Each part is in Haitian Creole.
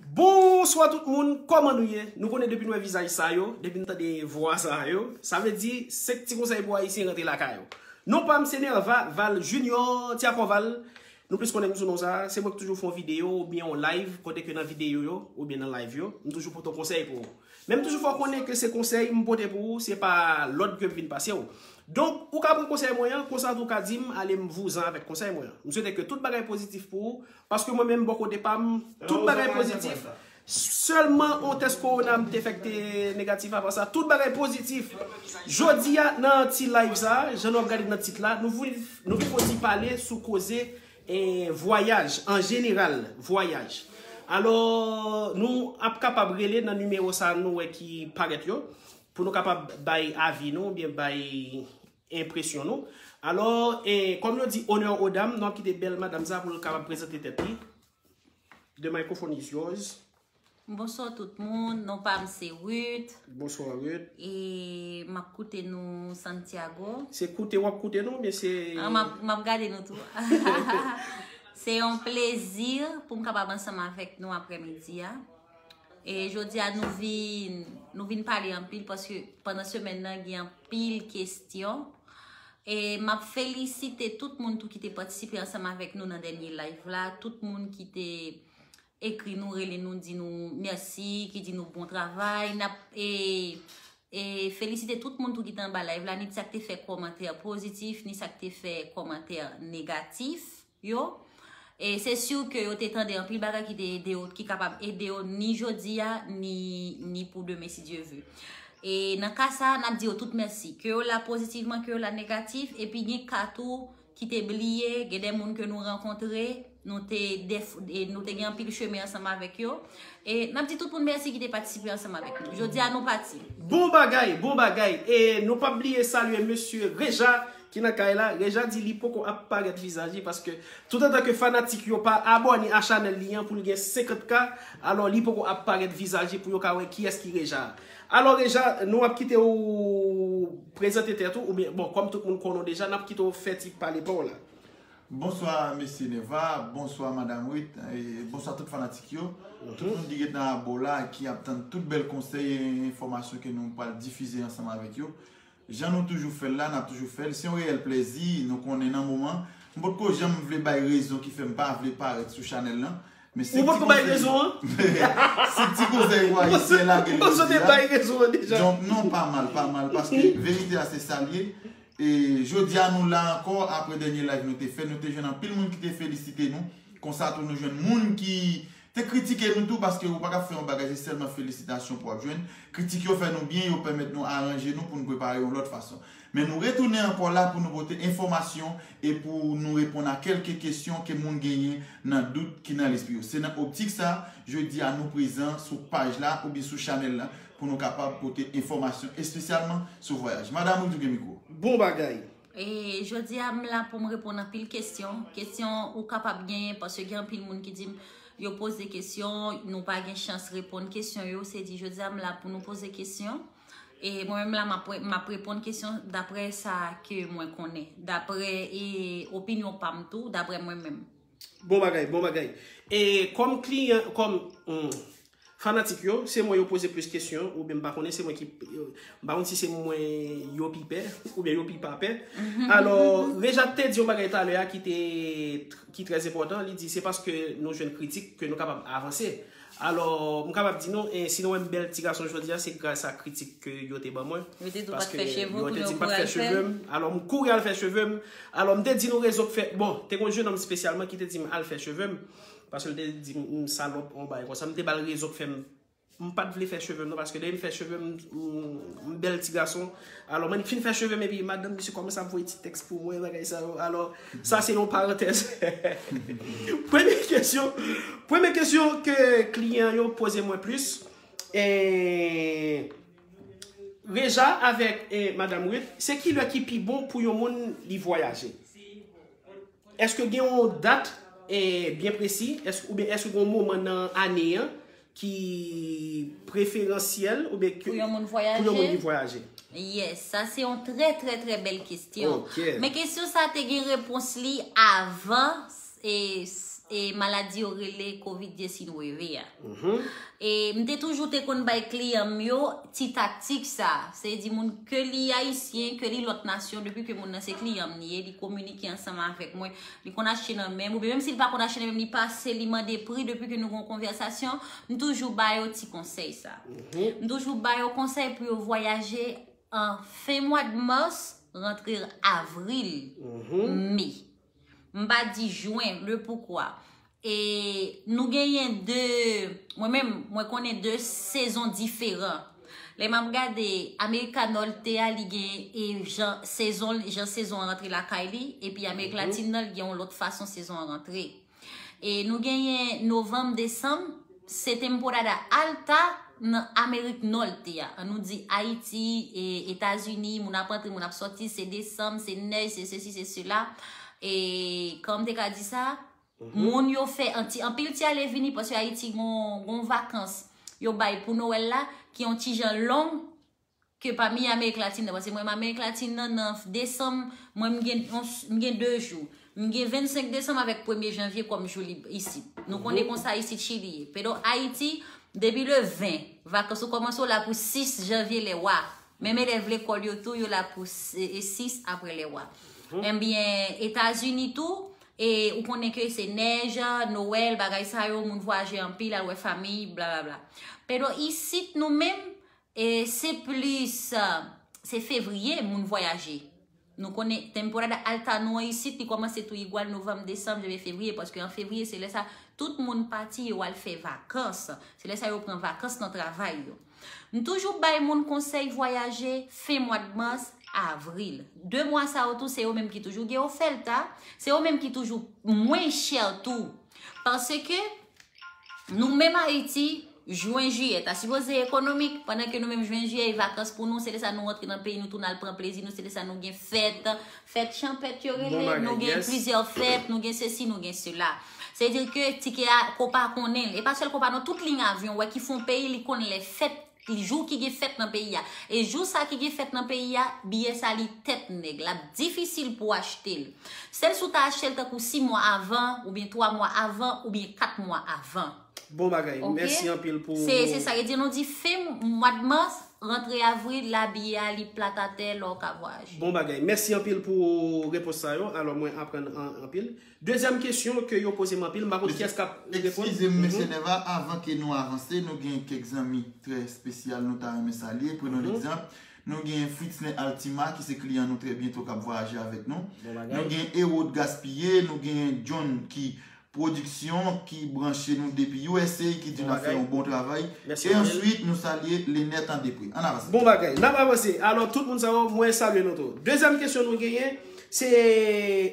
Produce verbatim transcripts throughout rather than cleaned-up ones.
Bonswa tout moun, kòman nou ye? Nou konnen depi nou wè vizaj sa yo, depi nou tande vwa sa yo, sa vle di senk ti konsèy pou Ayisyen rantre lakay yo. Non pa m se Nerva Val Junior, Ti Akò Val. Nou plis konnen m sou non sa, se mwen ki toujou fè yon videyo oubyen yon live, kote ke nan videyo yo oubyen nan live yo, m toujou pote yon konsèy pou ou. Men m toujou fè w konnen ke se konsèy m pote pou ou, se pa lòd ke m vin pase w. Donk, ou ka pran konsèy mwen an, konsa tou ou ka di m, ale m vouzan avèk konsèy mwen an. M swete ke tout bagay pozitif pou ou, paske mwen menm bò kote pa m, tout bagay pozitif. Sèlman yon tès kowona m te fè k te negatif, apa sa, tout bagay pozitif. Jodi a, nan ti live sa, jan nou ap gade nan tit la, nou vin, nou vin fè yon ti pale sou koze, eh, vwayaj, an jeneral, vwayaj. Alò, nou ap kapab rele nan nimewo sa nou wè ki parèt yo, pou nou kapab bay avi nou, oubyen bay enpresyon nou. Alò, eh, kòm yo di, honneur aux dames, nou ap kite bèl madanm sa pou l kapab prezante tèt li. The microphone is yours. Bonswa tout moun, non pa m se Ruth. Bonswa, Ruth. E m ap koute nou Santiago. Se koute w ap koute nou, oubyen se Ah, m ap, m ap gade nou tou. Se yon plezi pou m kapab ansanm avèk nou aprèmidi a. E jodi a nou vin, nou vin pale anpil paske pandan semèn nan gen anpil kesyon. E m ap felisite tout moun tou ki te patisipe ansanm avèk nou nan dènye live la, tout moun ki te ekri nou, rele nou, di nou mèsi, ki di nou bon travay. N ap, e, e, felisite tout moun tou ki te anba live la, ni sa k te fè kòmantè pozitif, ni sa k te fè kòmantè negatif yo. E se si ke yo te tande anpil bagay ki te ede yo, ki kapab ede yo ni jodi a, ni, ni pou demen, si Dye ve. E nan ka sa, n ap di yo tout mèsi. Ke yo la pozitivman, ke yo la negatif, epi gen ka tou ki te bliye, gen de moun ke nou rankontre, nou te def-, e nou te gen anpil chemen ansanm avèk yo. E n ap di tout moun mèsi ki te patisipe ansanm avèk nou. Jodi a nou pati. Bon bagay, bon bagay. E nou p ap bliye salye mesye Reja ki nan kay la. Reja di li poko ap parèt vizaj li paske toutotan ke fanatik yo pa abòne a chanèl li an pou l gen senkant K, alò li poko ap parèt vizaj li pou yo ka wè kiyès ki Reja. Alò Reja, nou ap kite w prezante tèt ou, oubyen, bon, kòm tout moun konnen w deja, n ap kite w fè ti pale pa w la. Bonswa mesye Neva, bonswa madanm Ruth, e bonswa tout fanatik yo. Tout moun ki gentan abò la, ki ap tann tout bèl konsèy e enfòmasyon ke nou pral difize ansanm avèk yo. Jan nou toujou fè l la, n ap toujou fè l. Se yon reyèl plèzi, nou konnen nan moman. M potko janm vle bay rezon ki fè m pa vle parèt sou chanèl lan. Men se Ou potko bay rezon an? Se ti konsèy pou Ayisyen lage l jodi a. Ou te bay rezon an deja. Donk non, pa mal, pa mal, paske verite a se sa l ye. E jodi a nou la ankò, apre dènye live nou te fè, nou te jwenn anpil moun ki te felisite nou. Konsa tou nou jwenn moun ki te kritike nou tou, paske ou pa ka fè yon bagay, se sèlman felisitasyon pou w ap jwenn. Kritik yo fè nou byen, yo pèmèt nou aranje nou pou nou prepare yon lòt fason. Men nou retounen ankò la pou nou pote enfòmasyon e pou nou reponn a kèlke kesyon ke moun genyen nan dout ki nan lespri yo. Se nan optik sa, jodi a nou prezan sou paj la oubyen sou chanèl la pou nou kapab pote enfòmasyon espesyalman sou vwayaj. Madanm Ruth ou gen mikwo. Bon bagay. E jodi a m la pou m reponn anpil kesyon. Kesyon ou kapab genyen, paske gen anpil moun ki di m yo poze kesyon, nou pa gen chans reponn kesyon yo. Se di jodi a m la pou nou poze kesyon. E mwen menm la, m ap, m ap reponn kesyon daprè sa ke mwen konnen, daprè, e, opinyon pa m tou, daprè mwen menm. Bon bagay, bon bagay. E kòm kliyan, kòm, hmm, fanatik yo, se mwen yo poze plis kesyon, oubyen m pa konnen, se mwen ki, m pa konn si se mwen yo pi pè, oubyen yo pi pa pè. Alò, Reja te di yon bagay talè a ki te, ki trè enpòtan, li di se paske nou jwenn kritik ke nou kapab avanse. Alò, m kapab di nou, e, si nou wè m bèl ti gason jodi a, se gras a kritik ke yo te ban mwen. Yo te di w pa t fè cheve w, yo te di m pa t fè cheve m. Alò, m kouri al fè cheve m. Alò, m te di nou rezon k fè, bon, te gen yon jenòm espesyalman ki te di m al fè cheve m. Paske l te di m, m salòp, yon bagay konsa. M te ba l rezon k fè m, m pa t vle fè cheve m non, paske depi m fè cheve m, m, m bèl ti gason. Alò, m annik fin fè cheve m, epi madanm misye kòmanse ap voye ti tèks pou mwen, bagay sa yo. Alò, sa se yon parantèz. Premye kesyon, premye kesyon ke kliyan yo poze mwen plis, e, Reja avèk, e, madanm Ruth, se ki lè ki pi bon pou yon moun li vwayaje? Èske gen yon dat, e, byen presi, èske, oubyen èske gen yon moman nan ane an ki preferansyèl oubyen ke, pou yon moun vwayaje? Pou yon moun ki vwayaje. Yes, sa se yon trè, trè, trè bèl kesyon. Ok. Men kesyon sa te gen repons li avan, e, e maladi yo rele covid dix-neuf a. E m te toujou te konn bay kliyan m yo ti taktik sa. Se di moun ke li ayisyen, ke li lòt nasyon, depi ke moun nan se kliyan m li ye, li kominike ansanm avèk mwen, li konn achte nan men m, oubyen menm si li pa konn achte nan men m, li pase, li mande pri, depi ke nou gon konvèsasyon, m toujou ba yo ti konsèy sa. M toujou ba yo konsèy pou yo vwayaje an fen mwa de mas, rantre avril, me. M pa di jwen, le poukwa. E nou genyen de, mwen menm, mwen konnen de sezon diferan. Lè m ap gade Amerika Nòte a, li gen e jan sezon, jan sezon an rantre lakay li, epi Amerik Latin nan, li gen yon lòt fason sezon an rantre. E nou genyen novanm, desanm, se temporada alta nan Amerik Nòte a. An nou di Ayiti, e Etazini, moun ap antre, moun ap sòti, se desanm, se nèj, se sesi, se sela. E kòman m te ka di sa? Moun yo fè anti, anpil ti ale vini paske Ayiti gon, gon vakans yo bay pou Nowèl la ki yon ti jan long ke pami Amerik Latin nan. Paske mwen, Amerik Latin nan, nan desanm, mwen, m gen, yon s- m gen de jou. M gen vennsenk desanm avèk premye janvye kòm jou lib isit. Nou konnen konsa isit Chili ye. Pedo Ayiti, depi le ven, vakans ou kòmanse, ou la pou sis janvye lè wa. Menm elèv lekòl yo tou, yo la pou s- e sis apre lè wa. Ebyen, Etazini tou, e ou konnen ke se nèj, Nowèl, bagay sa yo, moun vwayaje anpil, al wè fanmi, blablabla. Pedo isit nou menm, e se plis, se fevriye moun vwayaje. Nou konnen temporada alta nou an isit, li kòmanse tou igwal novanm, desanm, janvye, fevriye, paske an fevriye, se lè sa tout moun pati, yo al fè vakans. Se lè sa yo pran vakans nan travay yo. M toujou bay moun konsèy vwayaje fen mwa de mas, avril. De mwa sa yo tou, se yo menm ki toujou gen ofèl ta, se yo menm ki toujou mwen chè tou. Paske nou menm Ayiti, jwen, jiyè, ta sipoze ekonomik, pandan ke nou menm jwen, jiyè, e vakans pou nou, se lè sa nou rantre nan peyi nou, tounen al pran plezi nou, se lè sa nou gen fèt, fèt chanpèt yo rele, nou gen plizyè fèt, nou gen sesi, nou gen sela. Se di ke tikè a, ko pa konnen l. E pa sèl ko pa non, tout liy avyon, wè ki fon peyi, li konn lè fèt, jou ki gen fèt nan peyi a. E jou sa ki gen fèt nan peyi a, biyè sa li tèt nèg, l ap difisil pou achte l. Sèl si w ta achte l tankou sis mwa avan, oubyen twa mwa avan, oubyen kat mwa avan. Bon bagay. Ok? Mèsi anpil pou... Se, se sa, yo di nou di fen mwa de mas, rantre avril, la biyè a li plat atè, lè w ka vwayaje. Bon bagay. Mèsi anpil pou repons sa yo. Alò, mwen aprann an- anpil. Dezyèm kesyon ke yo poze m anpil, m pa konn kiyès k ap reponn. Eskize m, mesye Neva, avan ke nou avanse, nou gen kèk zanmi trè espesyal nou ta renmen salye. Prenons l'exemple, nou gen Fritzner Altima, ki se kliyan nou trè byento, k ap vwayaje avèk nou. Bon bagay. Nou gen Erod Gaspillé, nou gen John ki Pwodiksyon ki branche nou depi U S A, ki di n ap fè yon bon travay. E answit, nou salye Lenèt Andepre. Ann avanse. Bon bagay. N ap avanse. Alò, tout moun sa yo, mwen salye nou tou. Dezyèm kesyon nou genyen, se,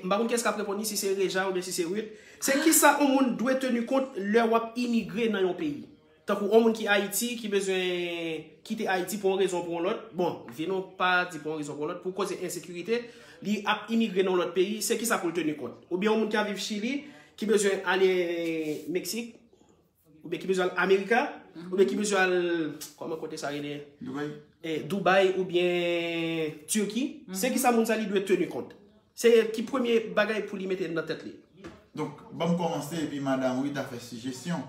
m pa konn kiyès k ap reponn li, si se Reja oubyen si se Ruth. Se kisa yon moun dwe teni kont lè w ap imigre nan yon peyi? Tankou yon moun ki Ayiti, ki bezwen kite Ayiti pou yon rezon ou pou yon lòt. Bon, vin nou pa di pou yon rezon ou pou yon lòt, pou koze ensekirite, li ap imigre nan yon lòt peyi, se kisa pou l teni kont? Oubyen yon moun ki ap viv Chili, ki bezwen ale Meksik, oubyen ki bezwen al Amerika, oubyen ki bezwen al, kòman kote sa rele? Dubai. Eh, Dubai oubyen Turki, se kisa moun sa li dwe teni kont? Se ki premye bagay pou li mete nan tèt li? Donk, ban m kòmanse epi madanm Rita fè sijesyon.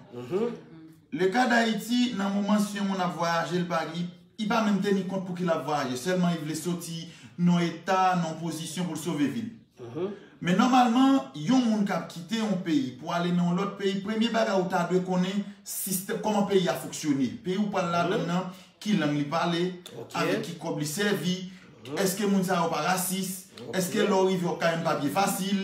Le ka d Ayiti, nan moman si yon moun ap vwayaje, l pa, li, li pa menm teni kont pou ki l ap vwayaje. Sèlman li vle soti nan yon eta, nan yon pozisyon pou l sove vi l. Men nòmalman, yon moun k ap kite yon peyi pou ale nan yon lòt peyi, premye bagay ou ta dwe konnen sistèm, kòman peyi a fonksyone. Peyi ou pral ladan l nan, ki lang li pale, avèk ki kòb li sèvi, èske moun sa yo pa rasis, èske lè w rive w ap ka jwenn papye fasil,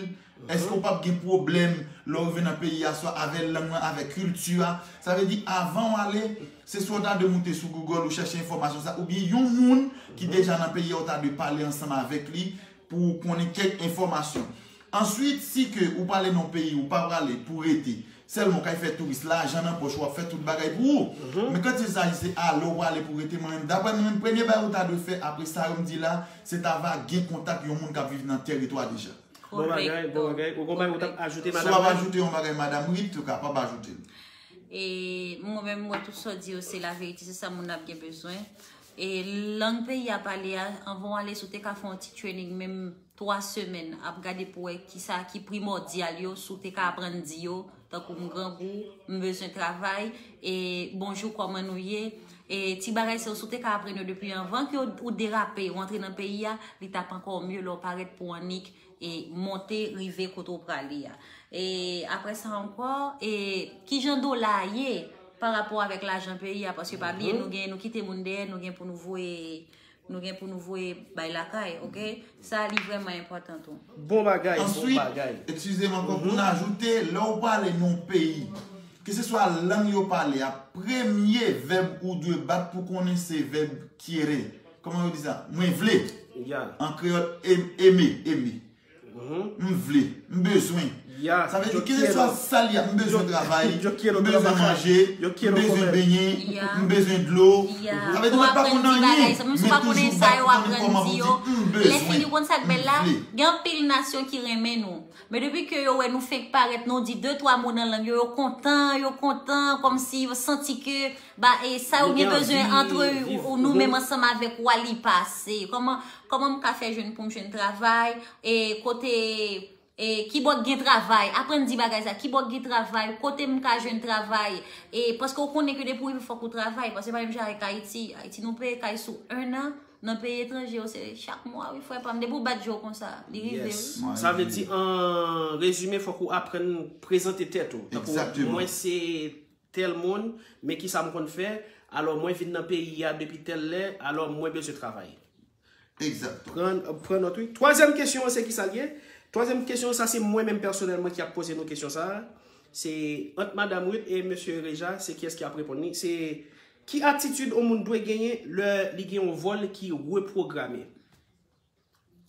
èske w p ap gen pwoblèm lè w rive nan peyi a, swa avè lang nan, avè kilti a. Sa vle di, avan w ale, se swa w ta dwe moute sou Google ou chèche enfòmasyon sa, oubyen yon moun ki deja nan peyi a, w ta dwe pale ansanm avèk li pou w konnen kèk enfòmasyon. Answit, si ke ou prale nan yon peyi, ou pa prale pou rete, sèlman w kay fè touris, lajan nan pòch, w ap fè tout bagay pou ou. Men kantil sa, se ale w prale pou rete, mwen menm, daprè mwen menm, premye bagay ou ta dwe fè apre sa yo m di la, se ta va gen kontak yon moun k ap viv nan tèritwa deja. Bon bagay, bon bagay. Ou gon bagay ou t ap ajoute, madanm? Si w ap ajoute yon bagay, madanm Rit, ou kapab ajoute l. E mwen menm, mwen, tout sa w di yo, se laverite, se sa moun nan ap gen bezwen. E lang peyi a pale a, anvan w ale, si w te ka fè yon ti training, menm twa semèn, ap gade pou wè kisa ki primòdyal yo, si w te ka aprann di yo, Tankou m grangou, m bezwen travay, e bonjou, kòman nou ye? E ti bagay se yo, si w te ka aprann yo depi anvan ke w, ou derape, ou antre nan peyi a, li t ap ankò mye lè w parèt pou w annik e monte, rive kote w prale a. E apre sa ankò, e kijan dola a ye pa rapò avèk lajan peyi a? Paske pa bliye, nou gen, nou kite moun dèyè, nou gen pou nou voye, nou gen pou nou voye bay lakay, oke? Sa li vrèman enpòtan tou. Bon bagay, bon Answit, bagay. Eskize m ankò pou n ajoute, lè w prale nan yon peyi, keseswa lang yo pale a, premye vèb ou dwe bat pou konnen se vèb quiere. Kòman yo di sa? Mwen vle. Ya. An kreyòl, em- eme, eme. M vle, m bezwen. Ya. Sa vle di, Yo keseswa quiero. Sa l ye a, m bezwen Yo- travay, yo quiero m bezwen trabajar. Manje, Yo m quiero bezwen comer. Benyen, Ya. M bezwen dlo. Ya. Sa vle di, Pou mwen pa aprann konn di bagay anyen, sa, menm si men w pa konnen toujou sa bat yo pou konnen aprann kòman di pou yo. di, m Lè fini bezwen, konn sa k m bèl la, vle. gen anpil nasyon ki renmen nou. Men depi ke yo wè nou fenk parèt, nou di de twa mo nan lang yo, yo kontan, yo kontan, kòmsi yo santi ke ba, e sa yo Yo gen gen bezwen anvi antre viv. ou nou Mhm. menm ansanm avèk ou a li pase. Kòman, kòman m ka fè jwenn pou m jwenn travay? E kote, e kibò k gen travay? Aprann di bagay sa, kibò k gen travay? Kote m ka jwenn travay? E paske w konnen ke depi w rive fòk ou travay. Paske pa menm jan avèk Ayiti. Ayiti nou peye kay sou en an. Nan peyi etranje yo, se chak mwa, wi, frè pa m. Depi w bat je w konsa, li rive, wi. Yes. Sa vle di, an rezime, fòk ou aprann prezante tèt ou. Tankou, Exactement. Mwen se tèl moun, men ki sa m konn fè? Alò, mwen vin nan peyi a depi tèl lè, alò, mwen bezwen travay. Exact. Pran, pran nòt, wi. Twazyèm kesyon an, se ki sa l ye? Twazyèm kesyon, sa se mwen menm pèsonèlman ki ap poze nou kesyon sa a. Se ant Madanm Ruth e Mesye Reja, se kiyès ki ap reponn li? Se ki atitid yon moun dwe genyen lè li gen yon vòl ki repwograme?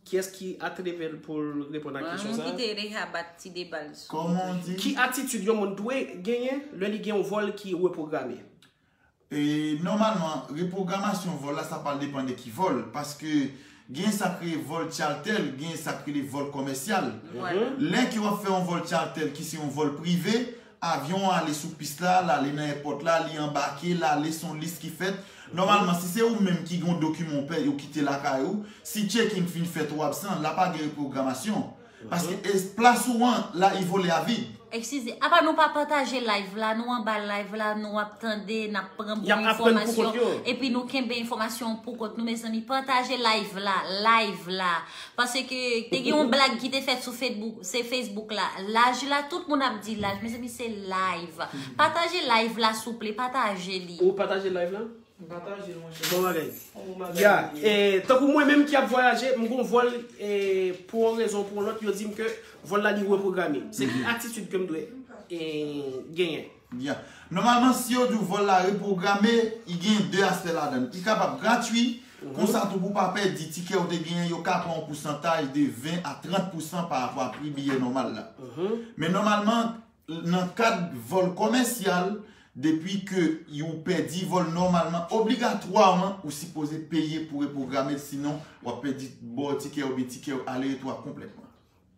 Kiyès ki atreve l pou l reponn a Bon, kesyon nou sa a? Kite Reja bat ti deba l sou. Kòman w di? Ki atitid yon moun dwe genyen lè li gen yon vòl ki repwograme? E, nòmalman, repwogramasyon vòl la, sa pral depann de ki vòl. Paske gen sa k rele vòl charter, gen sa k rele vòl kòmèsyal. Vwala. Lè ke w ap fè yon vòl charter ki se yon vòl prive, avyon an ale sou pis la, l ale nan èpòt la, li anbake, l ale, se yon lis ki fèt. Nòmalman, si se ou menm ki gen yon dokiman w pèdi, ou kite lakay ou, si checking fin fèt ou absan, la pa gen repwogramasyon. Paske es- plas ou an, la, li vole a vid. Eskize, apa nou pa pataje live la, nou anba live la, nou ap tande, n ap pran Y ap bon aprann pou kont enfòmasyon, yo. Epi nou kenbe enfòmasyon pou kont nou, mezanmi, pataje live la, live la. Paske te gen yon blag ki te fèt sou Facebook, se Facebook la, laj la, tout moun ap di laj, mezanmi, se live. Pataje live la, souple, pataje li. Ou pataje live la? Pataje l, monchè. Bon bagay. Yon bon bagay. Ya, e, tankou mwen menm ki ap vwayaje, m gon vòl, e, pou yon rezon ou pou yon lòt, yo di m ke vòl la li repwograme. Se ki atitid ke m dwe e, genyen? Ya. Nòmalman, si yo di w vòl la repwograme, li gen de aspè ladan l. Li kapab gratui, konsa tou pou w pa pèdi tikè w te genyen, yo ka pran yon pousantaj de ven a trant pousan pa rapò a pri biyè nòmal la. Men nòmalman, nan kad vòl kòmèsyal, depi ke ou pèdi vòl, nòmalman, obligatwaman, ou sipoze peye pou repwograme l, sinon w ap pèdi bò tikè oubyen tikè ale retou a konplètman.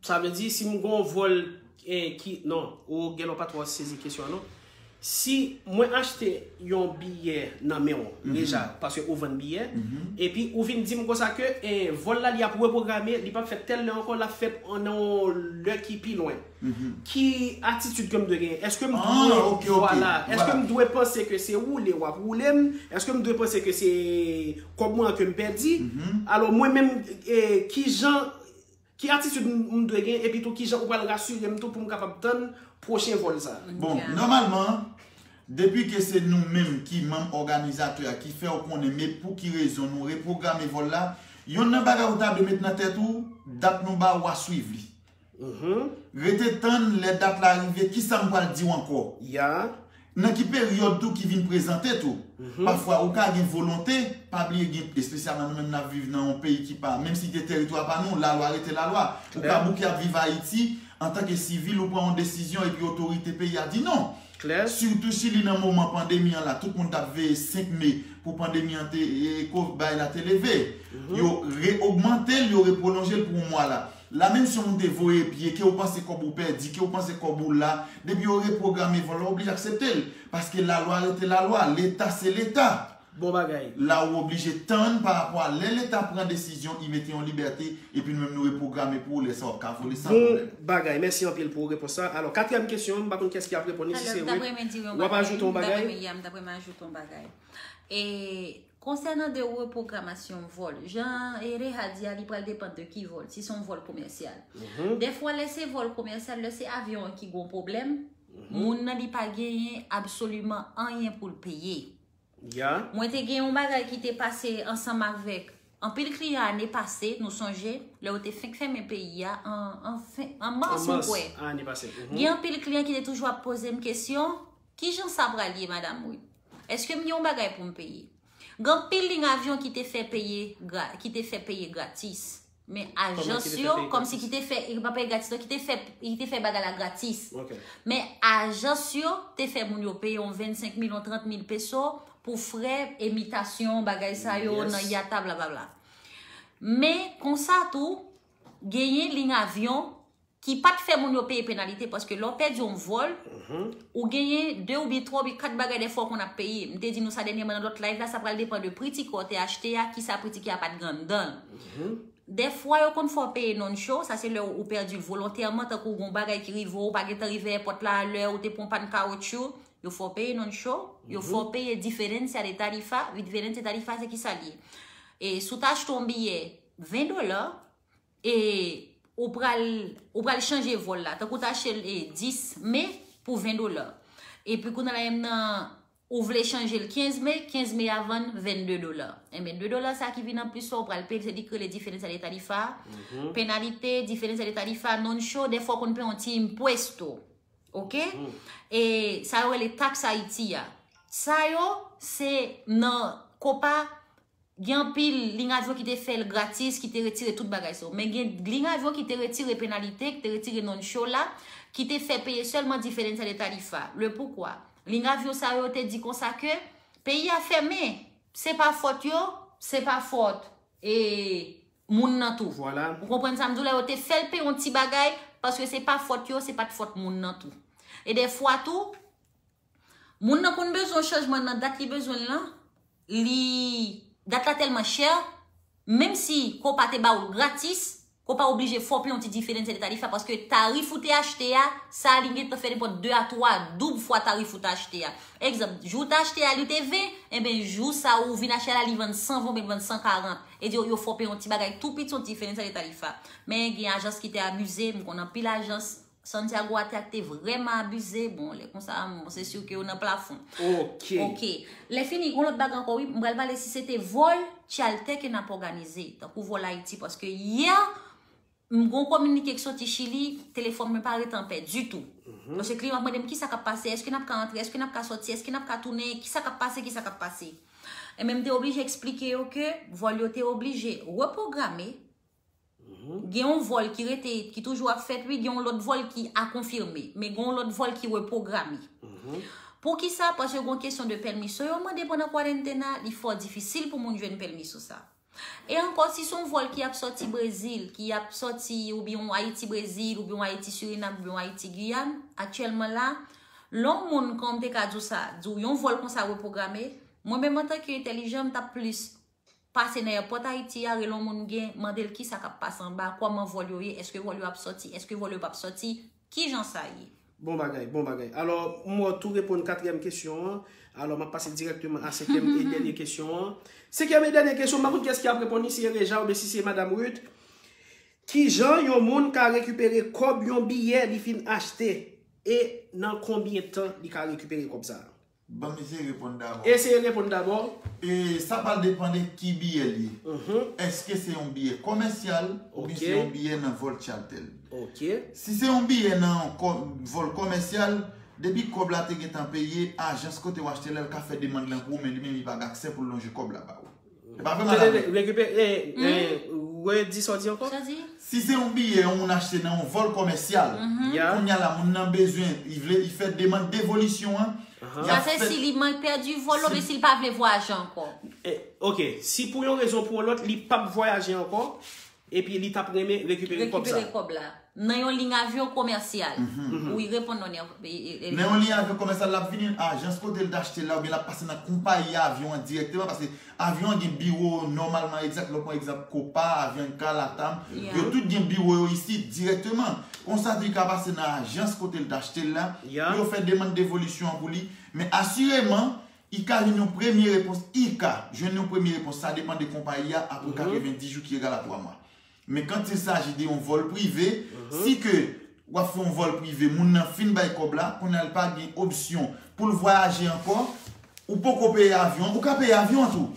Sa vle di, si m gon vòl e, ki, non, ou gen lè w pa twò sezi kesyon an, non. Si mwen achte yon biyè nan men w deja, paske ou vann biyè, epi ou vin di m konsa ke e, vòl la li ap repwograme, li p ap fèt tèl lè ankò, l ap fèt nan yon lè ki pi lwen. Ki atitid ke m dwe genyen? Èske m Ah, dwe, ok, ok. Vwala, èske Vwala. M dwe panse ke se woule w ap woule m? Èske m dwe panse ke se kòb mwen an ke m pèdi? Alò, mwen menm, e, kijan, ki atitid m, m dwe gen? Epi tou, kijan ou pral rasire m tou pou m kapab tann pwochen vòl sa? Bon, nòmalman, depi ke se nou menm ki manm òganizatè a ki fè w konnen men pou ki rezon nou repwograme vòl la, yonn nan bagay ou ta dwe met nan tèt ou, dat nou ba ou a swiv li. Rete tann lè dat la rive, kisa m pral di w ankò? Ya. Nan ki peryòd tou ki vin prezante tou? Pafwa ou ka gen volonte, pa bliye gen, espesyalman nou menm n ap viv nan yon peyi ki pa, menm si te teritwa pa nou, lalwa rete lalwa. Ou ka bouke ap viv Ayiti, antanke sivil, ou pran yon desizyon epi otorite peyi a di non. Klè. Sitou Chili nan moman pandemi an la, tout moun t ap veye senk me pou pandemi an te, e, ko-, bay la te leve. Yo re-ogmante l, yo repwolonje l pou yon mwa la. La menm si yon moun te voye pye, ke ou panse kòb ou pèdi, ke ou panse kòb ou la, depi yo repwograme vòl la, ou oblije aksepte l. Paske lalwa rete lalwa, leta se leta. Bon bagay. La ou oblije tann pa rapò a lè Leta pran desizyon, i mete yon libète, epi nou menm nou repwograme pou ou, lè sa w ap ka vole san pwoblèm. Bon bagay. Mèsi anpil pou repons sa. Alò, katriyèm kesyon, m pa konn kiyès ki ap reponn li, si se Ruth, w ap ajoute yon bagay? M ta renmen, yeah, m ta renmen ajoute yon bagay. E konsènan de repwogramasyon vòl, jan e Reha di a, li pral depann de ki vòl, si se yon vòl komèsyal. Dèfwa, lè se vòl komèsyal, lè se avyon an ki gon pwoblèm, moun nan li pa genyen absoliman anyen pou l peye. Mwen te gen yon bagay ki te pase ansanm avèk anpil kliyan ane pase, nou sonje, lè yo te fenk fèmen peyi a an, an, fen, an mas, mwen kwè. Gen anpil kliyan ki te toujou ap poze m kesyon, "Kijan sa pral ye, Madam Ruth? Èske m gen yon bagay pou m peye?" Gen anpil liy avyon ki te fè peye, gra, ki te fè peye gratis. Men ajans yo, kòmsi ki te fè, ki pa peye gratis, non, ki te fè, ki te fè bagay la gratis. Men ajans yo te fè moun yo peye yon vennsenk mil, yon trant mil peso pou frè imitasyon, bagay sa yo, nan IATA, blablabla. Men konsa tou, genyen liy avyon ki pa t fè moun yo peye penalite, paske lè w pèdi yon vòl, ou genyen de oubyen twa oubyen kat bagay dèfwa w konn ap peye. M te di nou sa dènyèman nan lòt live la, sa pral depann de pri tikè w te achte a, kisa pri tikè a pa t gen anndan l. Dèfwa yo konn fè w peye non-show, sa se lè ou pèdi l volontèman, tankou gon bagay ki rive w, ou pa gentan rive èpòt la alè, ou te pran pàn kawotchou, yo fè w peye non-show, yo fè w peye diferensa de tarifa, diferensa de tarifa se kisa l ye? E si w ta achte yon biyè ven dola, e ou pral, ou pral chanje vòl la, tankou w ta achte l e dis me pou ven dola. Epi kounye a la menm nan, ou vle chanje l kenz me, kenz me a vann vennde dola. Enben, de dola sa ki vin anplis la, ou pral peye l, se li k rele diferensa de tarifa, penalite, diferensa de tarifa, non-show, dèfwa w konn peye yon ti impuesto. Oke? E sa yo rele taks Ayiti a. Sa yo, se nan Copa, gen anpil liy avyon ki te fè l gratis, ki te retire tout bagay sa yo. Men gen liy avyon ki te retire penalite, ki te retire non-show la, ki te fè peye sèlman diferensa de tarifa. Le poukwa? Liy avyon sa yo te di konsa ke peyi a fèmen, se pa fòt yo, se pa fòt, e, moun nan tou. Ou konprann sa m di w la, yo te fè l peye yon ti bagay, paske se pa fòt yo, se pa t fòt moun nan tou. E dèfwa tou, moun nan konn bezwen yon chanjman nan dat li bezwen l lan, li, dat la tèlman chè, menm si Copa te ba w l gratis, Copa oblije fè w peye yon ti diferensa de tarifa, paske tarif ou te achte a, sa li gentan fè nenpòt de a twa doub fwa tarif ou te achte a. Egzanp, jou ou te achte a, li te ven, enben, jou sa ou vin achte a la, li vann san ven oubyen li vann san karant. E di yo, yo fè w peye yon ti bagay tou piti, yon diferensa de tarifa. Men gen ajans ki te abize, m konn anpil ajans, Santiago Attack te vrèman abize. Bon, lè konsa, bon, se si ke yo nan plafon. Oke. Oke. Lè fini, gon lòt bagay ankò, wi. M pral pale si se te vòl Charter ke n ap òganize, tankou vòl Ayiti, paske yè, m gon kominike ki soti Chili, telefòn mwen pa rete an pè ditou. Paske kliyan ap mande m kisa k ap pase, èske n ap ka antre, èske n ap ka sòti, èske n ap ka tounen, kisa k ap pase, kisa k ap pase. Enben, m te oblije eksplike yo ke vòl yo te oblije repwograme, gen yon vòl ki rete, ki toujou ap fèt, wi, gen yon lòt vòl ki a konfime, men gen yon lòt vòl ki repwograme. Poukisa? Paske gen yon kesyon de pèmisyon yo mande pandan kwarantèn nan, li fò difisil pou moun jwenn pèmisyon sa. E ankò, si se yon vòl ki ap sòti Brezil, ki ap sòti oubyen yon Ayiti Brezil, oubyen yon Ayiti Sirinam, oubyen yon Ayiti Giyàn, aktyèlman la, lè yon moun, kòman m te ka di w sa, di w yon vòl konsa repwograme, mwen menm antanke entèlijan, m t ap plis pase nan èpòt Ayiti a, rele yon moun gen, mande l kisa k ap pase anba, kòman vòl yo ye, èske vòl yo ap sòti, èske vòl yo p ap sòti, kijan sa ye? Bon bagay, bon bagay. Alò, m wè w tou reponn katriyèm kesyon an. Alò, m ap pase dirèkteman a senkyèm e dènye kesyon an. Senkyèm e dènye kesyon, m pa konn kiyès ki ap reponn li, si se Reja oubyen si se Madam Ruth. Kijan yon moun ka rekipere kòb yon biyè li fin achte? E nan konbyen tan li ka rekipere kòb sa a? Ban m eseye reponn dabò. Eseye reponn dabò. E sa pral depann de ki biyè l ye. Èske se yon biyè kòmèsyal oubyen se yon biyè nan vòl Charter? Si se yon biyè nan yon kò-, vòl kòmèsyal, depi kòb la te gentan peye, ajans kote w achte l la, l ka fè demann lan pou ou, men li menm li pa gen aksè pou l lonje kòb la ba ou. E pa vrèman la. Rekipere, e, e, redi sa w di ankò? Sa di? Si se yon biyè yon moun achte nan yon vòl kòmèsyal, kounye a la moun nan bezwen, li vle, li fè demann devolisyon an. Sa se si li mank pèdi vòl oubyen si l pa vle vwayaje ankò. E, oke, si pou yon rezon pou yon lòt, li p ap vwayaje ankò, epi li t ap renmen rekipere kòb sa. Rekipere kòb la. Nan yon liy avyon komèsyal. Wi, reponn non. Nan yon liy avyon komèsyal, l ap vini ajans kote l t achte l la, oubyen l ap pase nan konpayi avyon an dirèkteman, paske avyon an gen biwo nòmalman, egzanp, lè w pran egzanp Copa, Avianca, Latam, yo tout gen biwo yo isit dirèkteman. Konsa tou, li ka pase nan ajans kote l t achte l la, pou yo fè demann devolisyon an pou li. Men asireman, li ka jwenn yon premye repons, li ka jwenn yon premye repons, sa depann de konpayi a, apre katrevenndis jou ki egal a twa mwa. Men quand il s'agit de yon vòl prive, si ke w ap fè yon vòl prive, moun nan fin bay kòb la, kounye a l pa gen opsyon pou l vwayaje ankò, ou poko peye avyon, ou ka peye avyon an tou.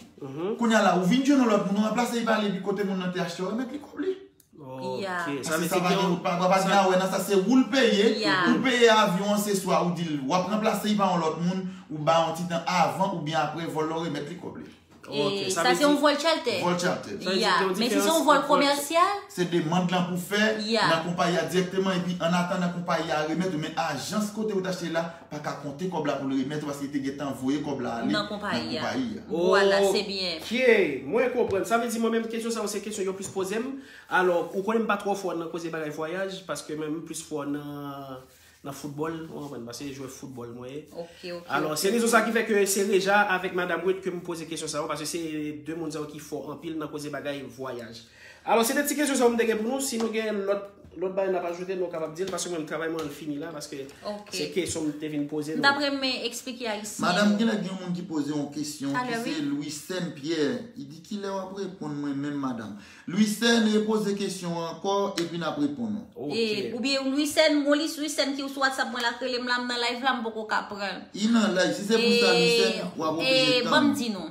Kounye a la, ou vin jwenn yon lòt moun, ou ranplase li pa li, epi kote moun nan te achte, ou remèt li kòb li. Ok, sa Paske vle sa di pa ke gen, pa, pa, pa gen a wè nan sa, se ou l peye, ou peye avyon an, se swa ou di l, w ap ranplase li pa yon lòt moun, ou ba yon ti tan avan oubyen apre vòl la, ou remèt li kòb li. Ok, E sa sa vle se di- yon vòl charter. Vòl charter. Sa vle di Ya, gen yon men si se diferans yon vòl ant- komèsyal, Se demann lan pou fè Ya. nan konpayi a dirèkteman, epi an atandan konpayi a remèt ou, men ajans kote ou t achte la pa ka konte kòb la pou l remèt ou, paske li te gentan voye kòb la ale Nan konpayi a. konpayi a. Vwala, se byen. Ok, mwen konprann. Sa vle di mwen menm kesyon sa yo se kesyon yo plis poze m. Alò, ou konnen m pa twò fò nan koze bagay vwayaj, paske mwen m plis fò nan nan foutbòl, ou konprann, paske jwè foutbòl mwen ye. Ok, ok. Alò, Ok, se rezon ok. Sa ki fè ke se Reja avèk Madanm Ruth ke m poze kesyon sa yo, paske se de moun sa yo ki fò anpil nan koze bagay vwayaj. Alò, se de ti kesyon sa yo m te gen pou nou, si nou gen lòt lòt bagay n ap ajoute, nou kapab di l, paske mwen m travay mwen an fini la, paske Ok. se kesyon m te vin poze M nou. t ap renmen eksplike Ayisyen. Madanm, gen lè gen yon moun ki poze yon kesyon, Talè, ki se wi. Louis Saint Pierre. Li di, "Kilè w ap reponn mwen menm, madanm?" Louis Saint, repoze kesyon an ankò, epi n ap reponn ou. Ok. E, oubyen Louis Saint, Molis Louis Saint ki sou WhatsApp mwen la, k rele m la, m nan live la, m poko ka pran. Li nan live, si se pou sa, Louis Saint, w ap oblije E, ban m tann. Di nou.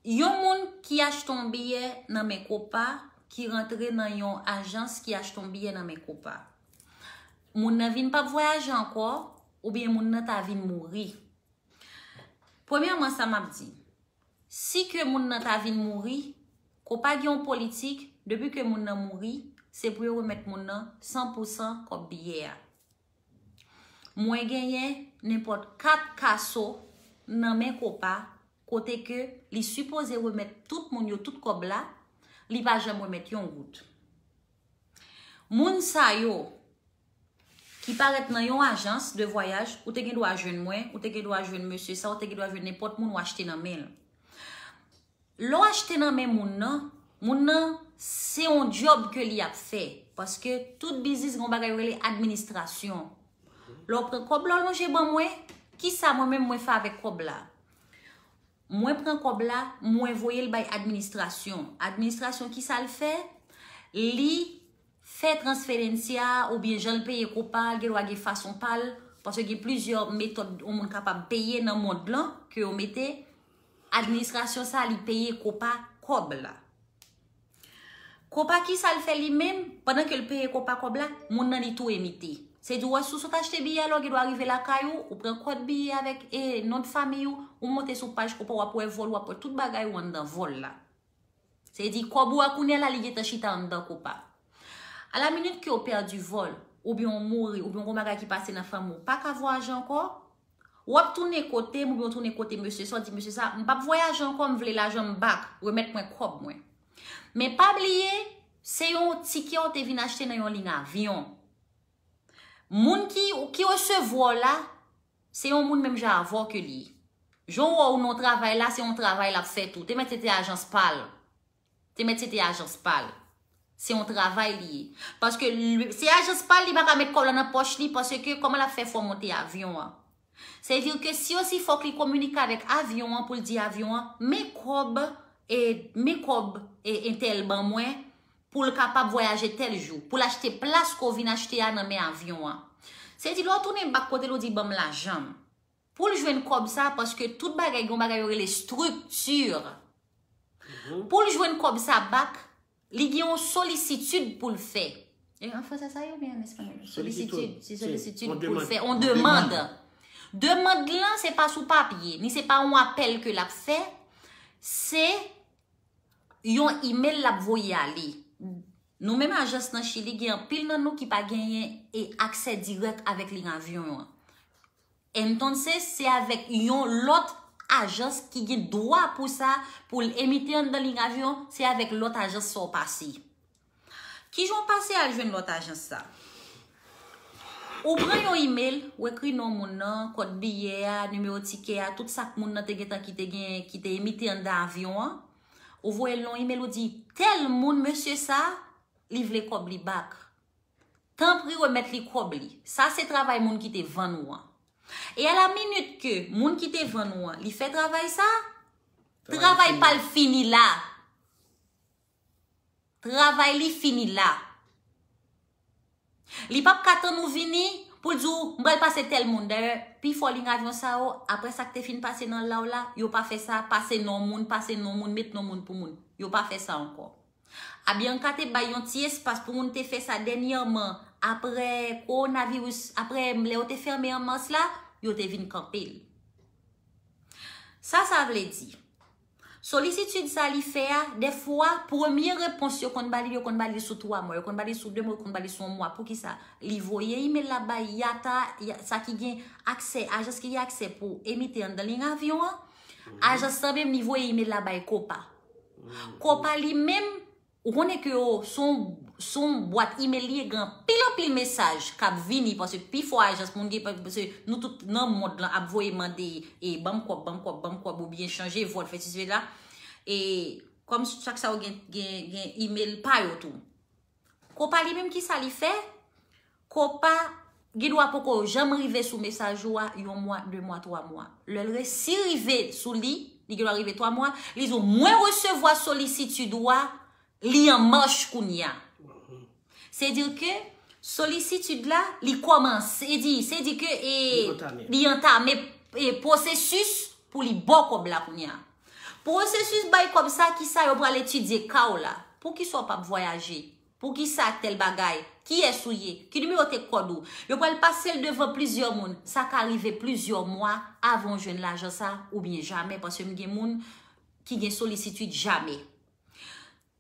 Yon moun ki achte yon biyè nan men Copa, ki rantre nan yon ajans ki achte yon biyè nan men Copa. Moun nan vin p ap vwayaje ankò, oubyen moun nan ta vin mouri. Premyèman, sa m ap di, si ke moun nan ta vin mouri, Copa gen yon politik, depi ke moun nan mouri, se pou yo remèt moun nan san pou san kòb biyè a. Mwen genyen nenpòt kat kaso nan men Copa, kote ke li sipoze remèt tout moun yo tout kòb la, li pa janm remèt yon goud. Moun sa yo ki parèt nan yon ajans de vwayaj, ou te gen dwa jwenn mwen, ou te gen dwa jwenn mesye sa, ou te gen dwa jwenn nenpòt moun ou achte nan men l. Lè w achte nan men moun nan, moun nan, se yon djòb ke li ap fè. Paske tout biznis gen yon bagay yo rele administrasyon. Lè w pran kòb la, w lonje ban mwen, kisa mwen menm mwen fè avèk kòb la? Mwen pran kòb la, mwen voye l bay administrasyon. Administrasyon, kisa l fè? Li fè transferencia a, oubyen jan l peye Copa, l gen dwa gen fason pa l, paske gen plizyè metòd yon moun kapab peye nan mond lan, ke yo mete, administrasyon sa, li peye Copa kòb la. Copa, kisa l fè li menm, pandan ke l peye Copa kòb la, moun nan li tou emite. Se di, w wè, si w sot achte biyè la, w gen dwa rive lakay ou, ou pran kòd biyè avèk e, non de fanmi ou, ou monte sou paj Copa, w ap wè vòl, w ap wè tout bagay ou anndan vòl la. Se di, kòb ou a kounye a la, li gentan chita anndan Copa. A la minit ke w pèdi vòl, oubyen w mouri, oubyen w gen yon bagay ki pase nan fanmi w, pa ka vwayaje ankò, w ap tounen kote m, oubyen w tounen kote mesye sa, w di, "Mesye sa, m p ap vwayaje ankò, m vle lajan m back, remèt mwen kòb mwen." Men pa bliye, se yon tikè w te vin achte nan yon liy avyon. Moun ki, ki resevwa w la, se yon moun menm jan avè w ke li ye. Jan w wè w nan yon travay la, se yon travay l ap fè tou. Te mèt se te ajans pa l. Te mèt se te ajans pa l. Se yon travay li ye. Paske li, se ajans pa l, li pa ka met kòb la nan pòch li, paske kòman l ap fè fè w monte avyon an? Se di ke si osi fòk li kominike avèk avyon an pou l di avyon an, men kòb, e, men kòb, e, entèl ban mwen, pou l kapab vwayaje tèl jou, pou l achte plas ke w vin achte a nan men avyon an. Se di lè w tounen bak kote l, ou di, "Ban m lajan m." Pou l jwenn kòb sa, paske tout bagay, gen yon bagay yo rele estrikti. Pou l jwenn kòb sa bak, li gen yon solisitid pou l fè. E an fransè sa ye oubyen an espanyòl? Solisitid. Se solisitid pou l fè. Yon demann. Demann lan, se pa sou papye, ni se pa yon apèl ke l ap fè, se yon imèl l ap voye ale. Nou menm ajans nan Chili, gen anpil nan nou ki pa genyen e aksè dirèk avèk liy avyon an. Entonces, se avèk yon lòt ajans ki gen dwa pou sa, pou l emite anndan liy avyon, se avèk lòt ajans sa w pase. Kijan w pase al jwenn lòt ajans sa? Ou pran yon email, ou ekri non moun nan, kòd biyè a, nimewo tikè a, tout sa k moun nan te gentan ki te gen, ki te emite anndan avyon an. Ou voye l yon email, ou di, tèl moun, mesye sa, li vle kòb li back. Tanpri remèt li kòb li. Sa se travay moun ki te vann ou an. E a la minit ke moun ki te vann ou an, li fè travay sa, travay pa l fini la. Travay li fini la. Li p ap ka tann ou vini pou l di w, m pral pase tèl moun. Dayè, pifò liy avyon sa yo, apre sa k te fin pase nan la w la, yo pa fè sa, pase non moun, pase non moun, met non moun pou moun. Yo pa fè sa ankò. Abianca te bay yon ti espas pou moun te fè sa dènyèman, apre kowonaviris, apre lè yo te fèmen an mas la, yo te vin kanpe l. Sa sa vle di? Solisitid sa li fè a, dèfwa, premye repons yo konn ba li, yo konn ba li sou twa mwa, yo konn ba li sou de mwa, yo konn ba li sou yon mwa. Poukisa? Li voye email la bay yata, ya- sa ki gen aksè, ajans ki gen aksè pou emite anndan liy avyon an. Ajans lan menm, li voye email la bay Copa. Copa li menm, ou konnen ke yo, se yon, se yon bwat email li ye, gen anpil, anpil mesaj k ap vini, paske pifò ajans moun gen, paske nou tout nan mond lan ap voye mande, e ban m kòb, ban m kòb, ban m kòb, oubyen chanje vòl, fè sesi, fè sela. E kòm chak sa yo gen, gen, gen email pa yo tou. Copa li menm, kisa li fè? Copa gen dwa poko janm rive sou mesaj ou a yon mwa, de mwa, twa mwa. Lè l resi rive sou li, li gen dwa rive twa mwa, li di w, mwen resevwa solisitid ou a, li an mach kounye a. Se di ke solisitid la, li kòmanse, se di, se di ke, e, li antame, e, pwosesis pou li ba w kòb la kounye a. Pwosesis bay kòb sa, kisa yo pral etidye ka w la? Poukisa w p ap vwayaje? Poukisa tèl bagay? Kiyès ou ye? Ki nimewo te kòd ou? Yo pral pase l devan plizyè moun. Sa ka rive plizyè mwa avan w jwenn lajan sa, oubyen jamè, paske m gen moun ki gen solisitid jamè.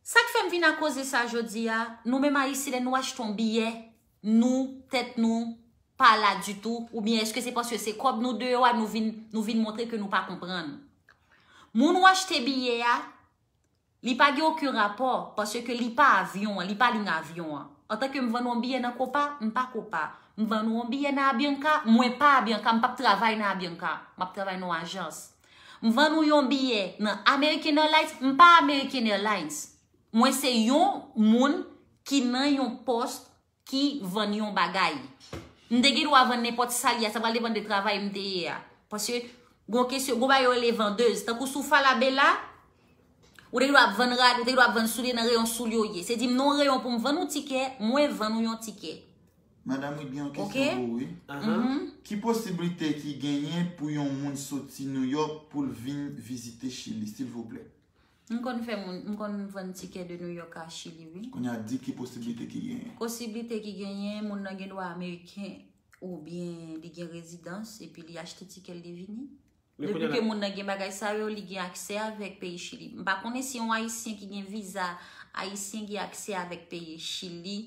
Sa k fè m vin ak koze sa jodi a, nou menm Ayisyen, lè nou achte yon biyè, nou, tèt nou pa la ditou, oubyen èske se paske se kòb nou deyò a, nou vin, nou vin montre ke nou pa konprann? Moun ou achte biyè a, li pa gen okenn rapò, paske li pa avyon an, li pa liy avyon an. Antanke m vann ou yon biyè nan Copa, m pa Copa. M vann ou yon biyè nan Abianca, mwen pa Abianca, m p ap travay nan Abianca. M ap travay nan yon ajans. M vann ou yon biyè nan American Airlines, m pa American Airlines. Mwen se yon moun ki nan yon pòs ki vann yon bagay. M te gen dwa vann nenpòt sa l ye a, sa pral depann de travay m te ye a. Paske gon kesyon, gon bagay yo rele vandèz. Tankou si w Falabella, ou te gen dwa ap vann rad, ou te gen dwa ap vann soulye nan reyon soulye w ye. Se di m nan yon reyon pou m vann ou tikè, mwen vann ou yon tikè. Madanm Wid gen yon kesyon pou ou, wi. Ki posiblite ki genyen pou yon moun soti Nouyòk pou l vin vizite Chili, silvouplè? M konn fè moun, m konn vann tikè de Nouyòk a Chili, wi. Kounye a, di ki posiblite ki genyen. Posiblite ki genyen, moun nan gen dwa ameriken oubyen li gen rezidans epi li achte tikè l, li vini. Depi ke moun nan gen bagay sa yo, li gen aksè avèk peyi Chili. M pa konnen si yon Ayisyen ki gen viza ayisyen gen aksè avèk peyi Chili.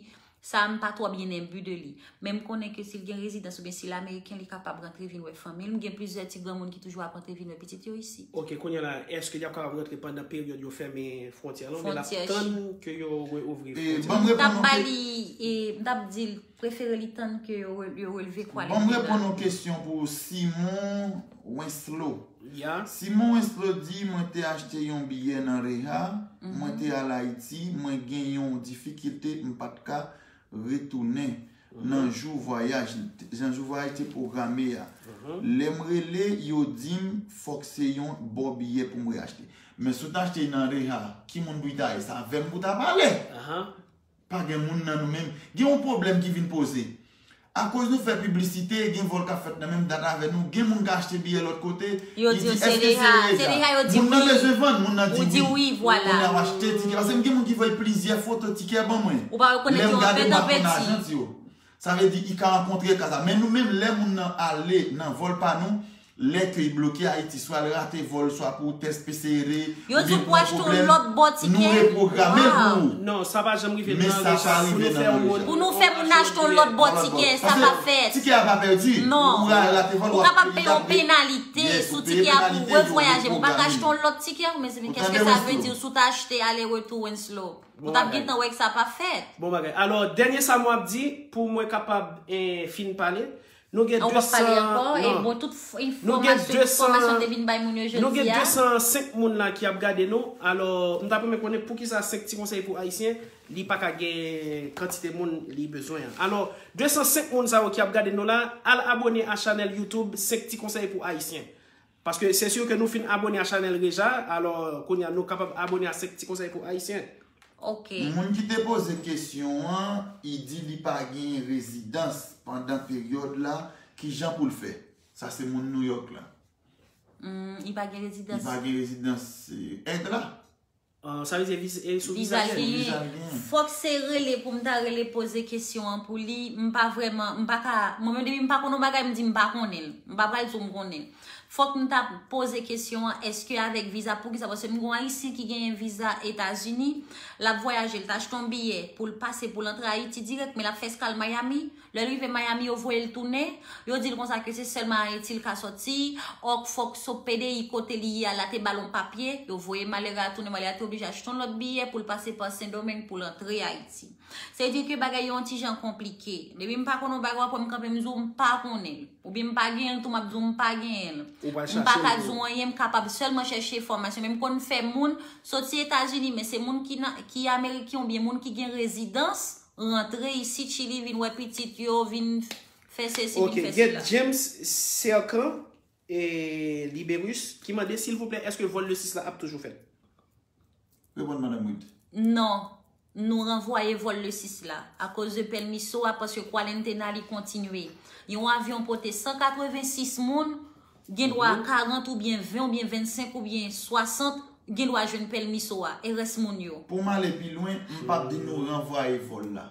Sa, m pa twò byen enbi de li. Men m konnen ke si l gen rezidans oubyen si l ameriken, li kapab rantre vin wè fanmi l. M gen plizyè ti granmoun ki toujou ap rantre vin wè pitit yo isi. Ok, kounye a la, èske y ap kapab rantre pandan peryòd yo fèmen fwontyè lan, oubyen l ap tann ke yo reouvri fwontyè lan? M t ap ba li, e, m t ap di l, prefere li tann ke yo re-, yo relve kwa li. Ban m reponn yon kesyon pou Simon Wenslo. Simon Wenslo di, mwen te achte yon biyè nan Reha, mwen te al Ayiti, mwen gen yon difikilte, m pa t ka retounen nan jou vwayaj, nan jou vwayaj te pwograme a. Lè m rele, yo di m fòk se yon bò biyè pou m reachte. Men si w ta achte nan Reha, ki moun pou w ta ye? Se avè m pou w ta pale. Pa gen moun nan nou menm. Gen yon pwoblèm ki vin poze. Akoz nou fè piblisite, gen vòl k ap fèt nan menm dat avè nou, gen moun ka achte biyè lòt kote, yo di w se Reha, se Reha, yo di wi. Moun nan bezwen vann, moun nan di wi. Ou konnen w achte tikè. Paske m gen moun ki voye plizyè foto tikè ban mwen. Ou pa rekonèt yo anpèt anpèt. Lè m gade, m pa konn ajan ti yo. Sa vle di, i ka rankontre ka sa. Men nou menm, lè moun nan ale nan vòl pa nou, Lè ke y bloke Ayiti, swa l rate vòl, swa pou tès P C R, yo di w pou achte yon lòt bò tikè. Nou reprograme l pou ou. Non, sa pa janm rive nan Reja pou nou fè yon moun. Pou nou fè moun achte yon lòt bò tikè, sa pa fèt. Tikè a pa pèdi. Non. Ou rate vòl, ou kapab peye yon penalite sou tikè a pou w revwayaje. M pa ka achte yon lòt tikè, mezanmi, kèske sa vle di si w ta achte ale retou Winslow? Ou t ap gentan wè ke sa pa fèt. Bon bagay. Alò, dènye sa m ap di, pou mwen kapab, eh, fin pale, nou gen de san, non. Nou gen de san, nou gen de san senk moun la ki ap gade nou. Alò, m ta renmen konnen poukisa senk ti konsèy pou Ayisyen, li pa ka gen kantite moun li bezwen an. Alò, de san senk moun sa yo ki ap gade nou la, al abone a chanèl YouTube senk ti konsèy pou Ayisyen. Paske se si ke nou fin abone a chanèl Reja, alò, kounye a nou kapab abone a senk ti konsèy pou Ayisyen. Ok. Moun ki te poze kesyon an, li di li pa gen rezidans pandan peryòd la, kijan pou l fè? Sa se moun New York la. Hmm, li pa gen rezidans. Li pa gen rezidans, eh, èd la. Ah, sa vle di viz-, eh, sou viza l genyen. Viza l genyen. Fòk se rele pou m ta rele poze kesyon an pou li. M pa vrèman, m pa ka, mwen menm depi m pa konn yon bagay, m di m pa konnen l. M pa pral di w m konnen l. Fòk m ta poze kesyon an, èske avèk viza, poukisa? Paske m gon Ayisyen ki genyen viza Etazini, l ap vwayaje, l ta achte yon biyè pou l pase, pou l antre Ayiti dirèk, men l ap fè eskal Miami. Lè l rive Miami, yo voye l tounen, yo di l konsa ke se sèlman Ayiti l ka sòti, òk fòk sou P D I kote li ye a, la te ba l yon papye, yo voye malere a tounen, malere a te oblije achte yon lòt biyè pou l pase pa Sendomeng pou l antre Ayiti. Se di ke bagay yo yon ti jan konplike. Depi m pa konn yon bagay, w ap wè m kanpe, m di w m pa konnen l. Oubyen m pa genyen l tou, m ap di w m pa genyen l. M pa ka di w anyen, m kapab sèlman chèche enfòmasyon. Men m konn fè moun soti Etazini, men se moun ki nan, ki ameriken oubyen moun ki gen rezidans, rantre isit Chili, vin wè pitit yo, vin fè sesi, vin fè sela. Ok, gen James Serkan e Liberus ki mande, silvouplè, èske vòl le sis la ap toujou fèt? Reponn, Madanm Reed. Non, nou ranvwaye vòl le sis la. Akoz de pèmiso a, paske kwarantena li kontinye. Yon avyon pote san katrevensis moun, gen dwa karant oubyen ven oubyen vennsenk oubyen swasant, gen dwa jwenn pèmiso a, e rès moun yo. Pou m ale pi lwen, m p ap di nou ranvwaye vòl la.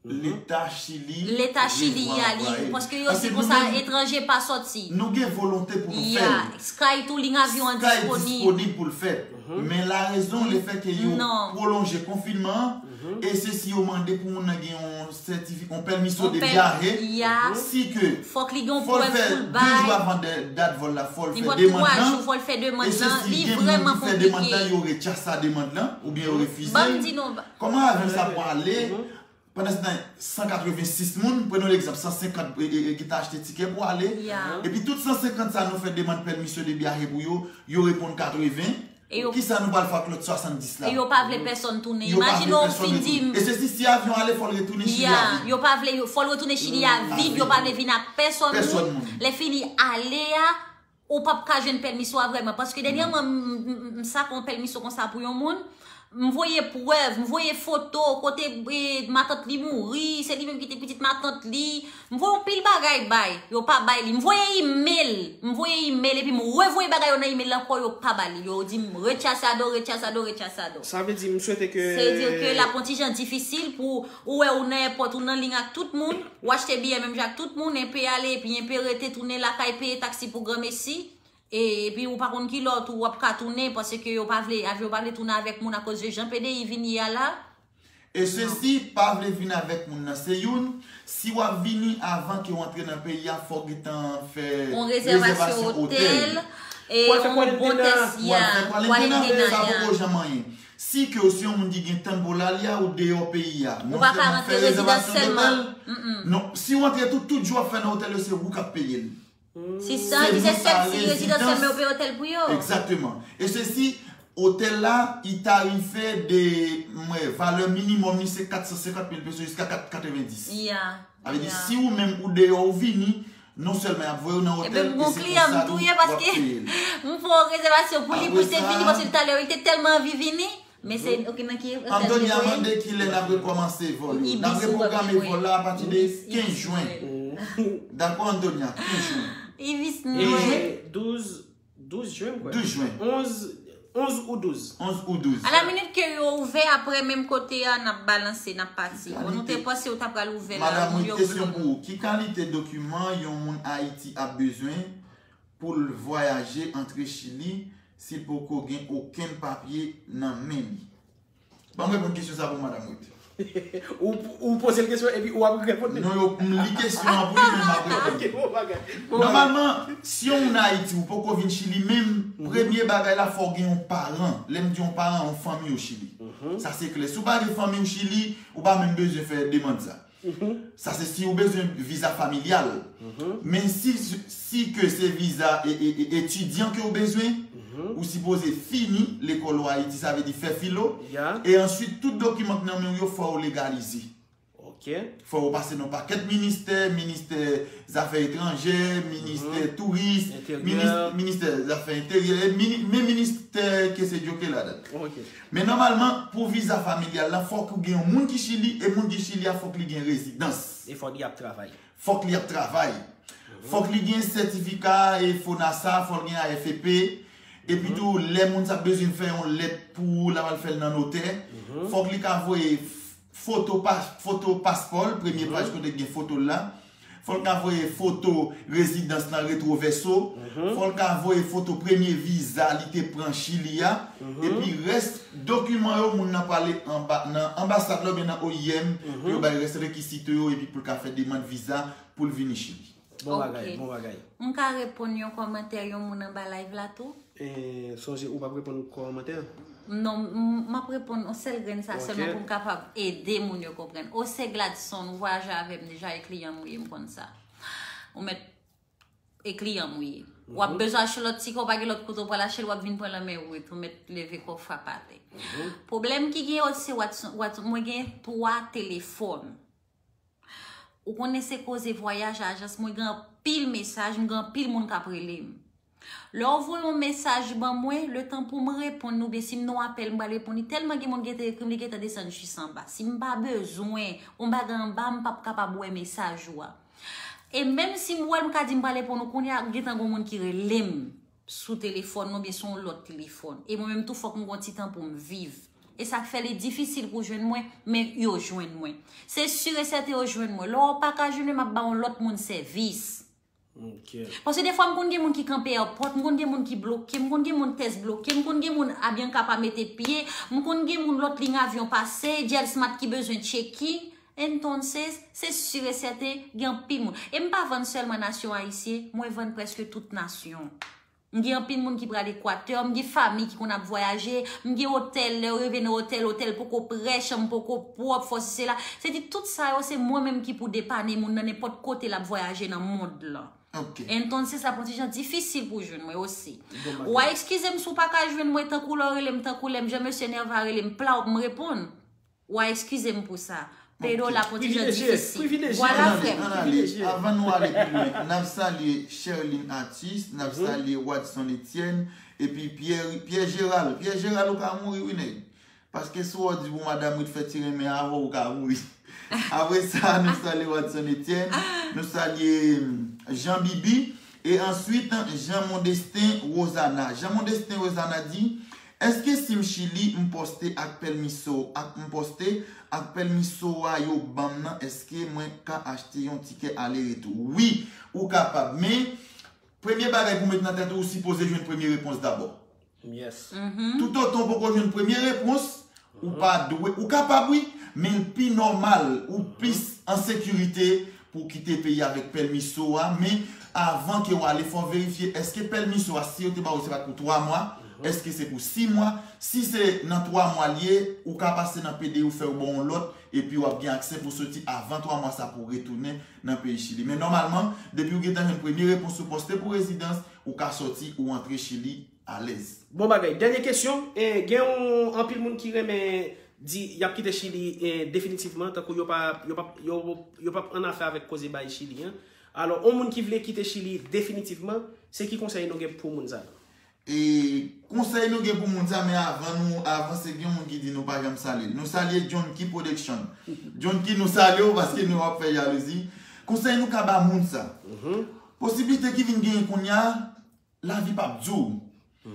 Leta Chili, Leta Chili a li, paske yo di konsa etranje pa sòti. Nou gen volonte pou nou fè l. Sky tou, liy avyon an disponib. Sky disponib pou l fèt. Men la rezon, le fè ke yo pwolonje konfinman an, e se si yo mande pou moun nan gen yon sètifika, yon pèmiso de byahe, si ke fòk li gen yon prèv pou l bay. De jou avan dat vòl la, fò l fè demann nan. E se si gen moun ki fè demann nan, yo retyase demann nan, oubyen yo refize l. Kòman avyon sa pwale? Pandan se tan, san katrevensis moun, pran yon egzanp, san senkant, e, e, e, ki ta achte tikè pou ale. Epi tout san senkant sa nou fè demann pèmisyon de byahe pou yo, yo reponn katreven. Kisa nou pral fè ak lòt swasanndis la? E yo pa vle pèsonn tounen. Imajine w fin di m. E se si, si avyon ale, fò l retounen Chili a vid. Yo pa vle, fò l retounen Chili a vid, yo pa vle vin ak pèsonn moun. Lè fini ale a, ou p ap ka jwenn pèmisyon a vrèman. Paske dènyèman, m, m, m, m sa kon pèmisyon konsa pou yon moun. M voye prèv, m voye foto, kote, e, matant li mouri, se li menm ki te pitit matant li. M voye yon pil bagay bay, yo pa bay li. M voye email, m voye email, epi m revoye bagay yo nan email la ankò, yo pa ba li. Yo di m rechasado, rechasado, rechasado. Sa vle di, m swete ke... Se di ke l ap yon ti jan difisil pou ou wè ou nan èpòt, ou nan liy ak tout moun, ou achte biyè menm jan ak tout moun, enpe ale, epi enpe rete, tounen lakay, peye taksi pou granmesi. E, epi ou pa konn ki lè w tou w ap ka tounen, paske yo pa vle, avyon pa vle tounen avèk moun akoz de jan P D I vin ye a la. E sesi, pa vle vin avèk moun nan, se youn. Si w ap vini avan ke w antre nan peyi a, fò w gentan fè rezèvasyon otèl, e yon bon tès, ya, kwarantena, sa poko janm anyen. Si ke w se yon moun ki gen tann pou l ale a, ou deyò peyi a, non sèlman fè rezèvasyon otèl, non, si w antre tou, tout jou w ap fè nan otèl yo, se ou k ap peye l. Se san disèt sèl ti rezidansyèl, men yo peye otèl pou yo. Egzakteman. E sesi, otèl la, i tarife de, mwen, valè minimòm li se kat san senkant mil peso jiska kat, katrevendis. Ya. Sa vle di, si ou menm ou deyò, ou vini, non sèlman y ap voye w nan otèl, e se konsa tou w ap peye l. M fè yon rezèvasyon pou li, pou l te vini, paske talè li te tèlman anvi vini. Men se, ok, nan ki otèl li voye? Antonia mande ki lè n ap rekòmanse vòl yo. N ap repwograme vòl la apati de kenz jen. Dakò, Antonia? Kenz jen. Ibis Nwè. Douz, douz jen, m kwè. Douz jen. Onz, onz ou douz. Onz ou douz. A la minit ke yo ouvè, apre menm kote a, n ap balanse, n ap pati. Bon, nou te panse yo ta pral ouvè la, moun yo bloke. Madanm Reed, kesyon pou ou. Ki kalite dokiman yon moun Ayiti ap bezwen pou l vwayaje antre Chili si l poko gen okenn papye nan men li? Ban m reponn kesyon sa pou Madanm Ruth. Ou, ou poze l kesyon epi ou ap reponn li. Non, yo, m li kesyon an pou li, men m ap reponn. Ok, bon bagay. Bon bagay. Nòmalman, si yon moun Ayiti, ou poko vin Chili menm, premye bagay la, fò w gen yon paran. Lè m di yon paran, yon fanmi w Chili. Sa se klè. Si w pa gen fanmi w Chili, ou pa menm bezwen fè demann sa. Sa se si ou bezwen viza familyal. Men si, si ke se viza e, e, e, etidyan ke ou bezwen, ou sipoze fini lekòl ou Ayiti, sa vle di fè filo. Ya. E answit, tout dokiman k nan men w yo, fò yo legalize. Ok. Fò yo pase nan pakèt ministè, ministè zafè etranjè, ministè touris, Enteryè. minis- ministè zafè enteryè, e mini- men ministè ke se djoke ladan. Ok. Men nòmalman, pou viza familyal la, fòk ou gen yon moun ki Chili, e moun ki Chili a fòk li gen rezidans. E fòk li ap travay. Fòk li ap travay. Fòk li gen sètifika e FONASA, fòk li gen A F P. Epi tou, lè moun sa bezwen fè yon lèt pou ou, l ap al fè l nan notè. Fòk li ka voye f- foto, pa, foto paspò l, premye paj kote gen foto l la. Fò l ka voye foto rezidans lan, retwo vèso. Fò l ka voye foto premye viza li te pran Chili a. Epi rès dokiman yo, moun nan prale anba, nan anbasad la oubyen nan O I M, pou yo bay rès rekizito yo, epi pou l ka fè demann viza pou l vini Chili. Bon bagay, bon bagay. M ka reponn yon kòmantè yon moun anba live la tou? E, sonje ou p ap reponn kòmantè? Non, m, m ap reponn yon sèl grenn sa Ok. sèlman pou m kapab ede moun yo konprann. Ose Gladson, ou vwayaje avè m deja, e kliyan m ou ye, m konn sa. Ou mèt e kliyan m ou ye. W ap bezwen achte lòt ti kò, ou pa gen lòt kote w pral achte l, w ap vin pran l nan men Ruth, ou mèt leve kò w frap atè. Pwoblèm ki gen yo se Watson, Watson, mwen gen twa telefòn. Ou konnen se koze vwayaj ajans, mwen gen anpil mesaj, m gen anpil moun k ap rele m. Lè w voye yon mesaj ban mwen, letan pou m reponn li oubyen si m nan yon apèl, m pral reponn li, tèlman gen moun gentan ekri m, li gentan desann jis anba. Si m pa bezwen yon bagay anba, m p ap kapab wè mesaj ou a. E menm si m wè l, m ka di m pral reponn ou kounye a, gentan gen yon moun ki rele m sou telefòn nan oubyen sou yon lòt telefòn. E mwen menm tou, fòk m gen yon ti tan pou m viv. E sa k fè li difisil pou jwenn mwen, men yo jwenn mwen. Se si e sèten yo jwenn mwen. Lè w pa ka jwenn mwen, m ap ba yon lòt moun sèvis. Ok. Paske defwa m konn gen moun ki kanpe èpòt, m konn gen moun ki bloke, m konn gen moun tès bloke, m konn gen moun Avianca pa mete pye, m konn gen moun lòt liy avyon pase, JetSmart ki bezwen checking. Entonces, se si e sèten, gen anpil moun. E m pa vann sèlman nasyon ayisyen, mwen vann prèske tout nasyon. M gen anpil moun ki pral Ekwatè, m gen fanmi ki konn ap vwayaje, m gen otèl, lè yo rive nan otèl, otèl poko prè, chanm poko pwòp, fòsi sela. Se di tout sa yo, se mwen menm ki pou depane moun nan nenpòt kote l ap vwayaje nan mond lan. Ok. Entonces, sa pran ti jan difisil pou jwenn mwen osi. Ou a eskize m si w pa ka jwenn mwen tankou lè w rele m, tankou lè m jan mesye Nerva rele m, plawp, m reponn. Ou a eskize m pou sa. Pedro la pran ti jan Privilèje, difisil. privilèje. Vwala, Ann ale, frè m. ann ale. Avan nou ale pi lwen, n ap salye Sherline Artiste, n ap salye Wadson Etienne, epi Pierre, Pierre Gérald. Pierre Gérald, ou ka mouri wi, nèg. Paske si w di pou Madanm Ruth fè ti renmen avè w, ou ka mouri. Apre sa, nou salye Wadson Etienne, nou salye, mm, Jean Bibi, e answit, Jean Mondestin Rosana. Jean Mondestin Rosana di, èske si m Chili, m poste ak pèmiso, ak m poste ak pèmiso a yo ban m nan, èske mwen ka achte yon tikè ale retou? Wi, ou kapab, men premye bagay pou met nan tèt ou, ou sipoze jwenn premye repons dabò. Yes. Toutotan w poko jwenn premye repons, ou pa dwe, ou kapab wi, men l pi nòmal, ou plis an sekirite pou w kite peyi avèk pèmiso a, men avan ke w ale, fò w verifye èske pèmiso a, si yo te ba w, se pa t pou twa mwa, èske se pou sis mwa, si se nan twa mwa l ye, ou ka pase nan P D ou fè yo ba w yon lòt, epi w ap gen aksè pou soti avan twa mwa sa pou w retounen nan peyi Chili. Men nòmalman, depi w gentan jwenn premye repons ou poste pou rezidans, ou ka sòti, ou antre Chili alèz. Bon bagay. Dènye kesyon. E, gen yon anpil moun ki renmen di y ap kite Chili, e, definitivman, tankou yo pa, yo pa, yo, yo p ap an afè avèk koze bay Chili an. Alò, yon moun ki vle kite Chili definitivman, se ki konsèy nou gen pou moun sa yo? E konsèy nou gen pou moun sa, men avan nou avanse, gen yon moun ki di nou pa janm salye l. Nou salye John Key Production. John Key, nou salye w paske nou ap fè jalouzi. Konsèy nou ka ba moun sa. Posiblite ki vin genyen kounye a, lavi p ap di w.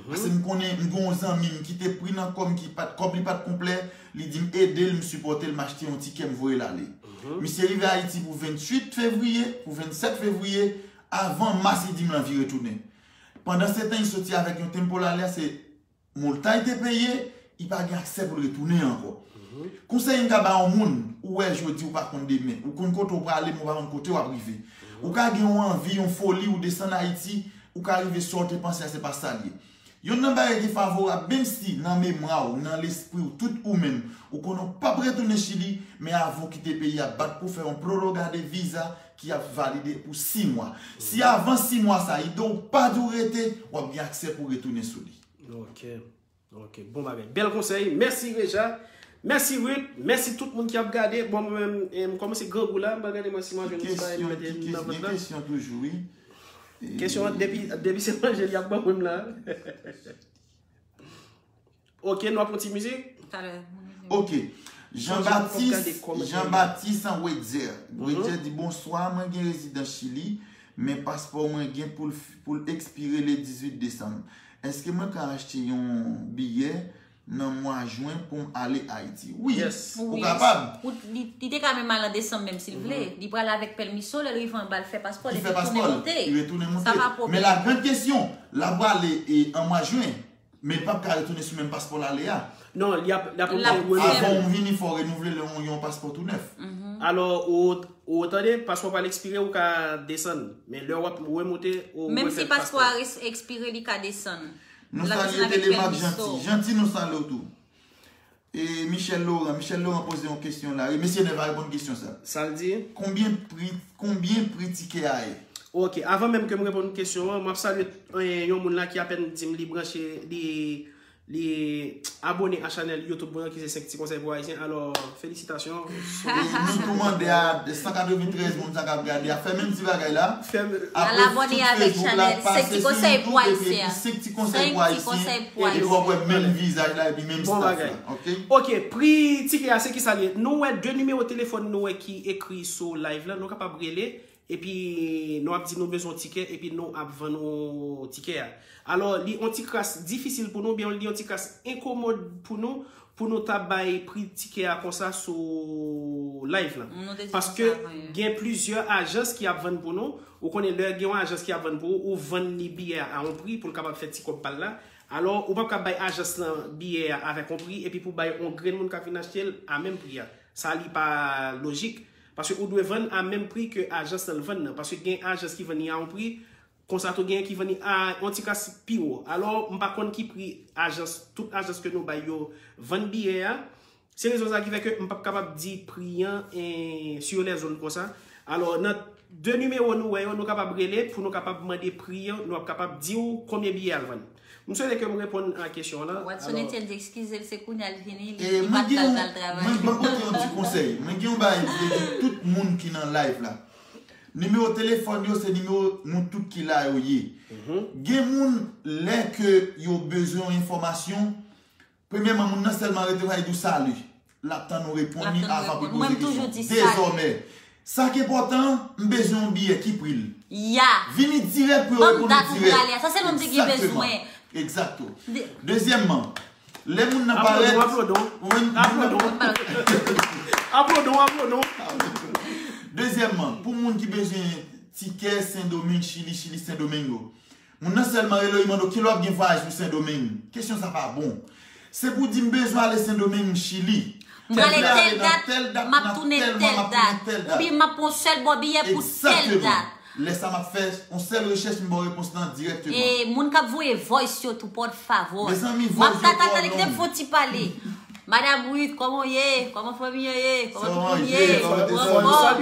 Paske m konnen, m gen yon zanmi m ki te pri nan kò m, ki pa t, kòb li pa t konplè, li di m ede l, m sipòte l, m achte yon tikè, m voye l ale. Misye rive Ayiti pou venntuit fevriye, pou vennsèt fevriye, avan mas li di m l anvi retounen. Pandan se tan, li soti avèk yon temporary, se Molta li te peye, li pa gen aksè pou l retounen ankò. Konsèy m ka ba yon moun, ou wè jodi, ou pa konn demen, ou konn kote w prale, men ou pa konn kote w ap rive. Ou ka gen yon anvi, yon foli, ou desann Ayiti, ou ka rive sa w te panse a, se pa sa l ye. Youn nan bagay ki favorab, menm si nan memwa w, nan lespri w, tout ou menm, ou konnen w p ap retounen Chili, men avan w kite peyi a, bat pou w fè yon proroga de viza ki ap valide pou sis mwa. Si avan sis mwa sa, ide w pa di w rete, w ap gen aksè pou w retounen sou li. Ok. Ok, bon bagay. Bèl konsèy. Mèsi Reja. Mèsi Ruth. Mèsi tout moun ki ap gade. Bon, mwen menm, eh, m kòmanse grangou la. M pral gade mwen si manje m ti bagay m mete nan vant la. Kesyon toujou, wi. Kesyon an, depi, depi se manje li ap ban mwen la. Ok, nou ap pran ti mizik. Ok. Jean Baptiste, Jean Baptiste Wetzer. Wetzer di, bonswa, mwen gen rezidans Chili, men paspò mwen gen pou l pou l ekspire le dizuit desanm. Èske mwen ka achte yon biyè nan mwa jen pou m ale Ayiti? Wi, ou kapab. Li te ka menm al an desanm menm si l vle. Li pral avèk pèmiso, lè l rive anba l fè paspò l epi l tounen monte. Sa pa pwoblèm. Men la grand kesyon, l ap prale an mwa jen. Men l p ap ka retounen sou menm paspò l ale a. Non, li ap, li ap oblije renouvle. Avan w vini, fò w renouvle l yon, yon paspò tou nèf. Alò, ou, ou tande, paspò pa l ekspire, ou ka desann. Men lè w ap remonte, ou refè paspò. Menm si paspò a ekspire, li ka desann. Nou salye Telemak Janti. Janti, nou salye w tou. E Michel Laurent, Michel Laurent poze yon kesyon la. E mesye Nèf a reponn kesyon sa. Sa l di? Konbyen pri, konbyen pri tikè a ye? Ok, avan menm ke m reponn kesyon an, m ap salye yon moun la ki apèn di m li branche, li, li abone a chanèl YouTube mwen ki se Senk Ti Konsèy pou Ayisyen. Alò, felisitasyon. E nou tou mande a san katreventrèz moun sa k ap gade a fè menm ti bagay la. Al abone avèk chanèl Senk Ti Konsèy pou Ayisyen. Senk Ti Konsèy pou Ayisyen. Epi w ap wè menm vizaj la epi menm staff la. Ok. Ok, pri tikè a se kisa l ye? Nou wè de nimewo telefòn nou wè ki ekri sou live la, nou kapab rele. Epi nou ap di nou bezwen yon tikè, epi nou ap vann ou tikè a. Alò, li yon ti kras difisil pou nou, oubyen li yon ti kras enkomòd pou nou, pou nou ta bay pri tikè a konsa sou live la. Paske gen plizyè ajans ki ap vann pou nou. Ou konnen lè gen yon ajans ki ap vann pou ou, ou vann li biyè a a yon pri pou l kapab fè ti kòb pa l la. Alò, ou p ap ka bay ajans lan biyè a avèk yon pri, epi pou bay yon grenn moun k ap vin achte l a menm pri a. Sa li pa lojik. Paske ou dwe vann a menm pri ke ajans lan vann nan. Paske gen ajans ki vann li a yon pri, konsa tou genyen ki vann li a yon ti kras pi wo. Alò, m pa konn ki pri ajans, tout ajans ke nou bay yo vann biyè a. Se rezon sa ki fè ke m p ap kapab di pri an, eh, sur les ondes konsa. Alò, nan de nimewo nou wè yo, nou kapab rele pou nou kapab mande pri an, nou ap kapab di w konbyen biyè al vann. M swete ke m reponn a kesyon w lan. Watson Etienne di eskize l, se kounye a l vini, li li pa t pral pral travay. Mwen gen yon ti konsèy. Mwen gen yon bagay m vle di tout moun ki nan live la. Nimewo telefòn yo se nimewo nou tout ki la yo ye. Gen moun lè ke yo bezwen yon enfòmasyon, premyèman moun nan sèlman rete w a di w sali. L ap tann ou reponn li avan pou l poze kesyon. Dezòmè, sa k enpòtan an, m bezwen yon biyè, ki pri l? Ya. Vini dirèk pou yo reponn ou dirèk. Sa se moun ki gen bezwen. Egzakto. Dezyèmman, lè moun nan parèt. Aplodon, aplodon. Aplodon, aplodon. Dezyèmman, pou moun ki bezwen tikè Sendomeng, Chili, Chili, Sendomeng yo. Moun nan sèlman rele w, li mande w kilè w ap gen vwayaj pou Sendomeng. Kesyon sa pa bon. Se pou w di m bezwen ale Sendomeng, Chili. M prale tèl dat, m ap tounen tèl dat. Oubyen m ap pran yon sèl bò biyè pou tèl dat. Lè sa m ap fè yon sèl rechèch, m ba w repons lan dirèkteman. E moun k ap voye voice yo tou, pòdfavò. Mezanmi, voice yo twò long. M ap tata tande, kite m fè yon ti pale. Madam Ruth, kòman w ye? Kòman fanmi an ye? Kòman tout moun ye? Ou anfòm?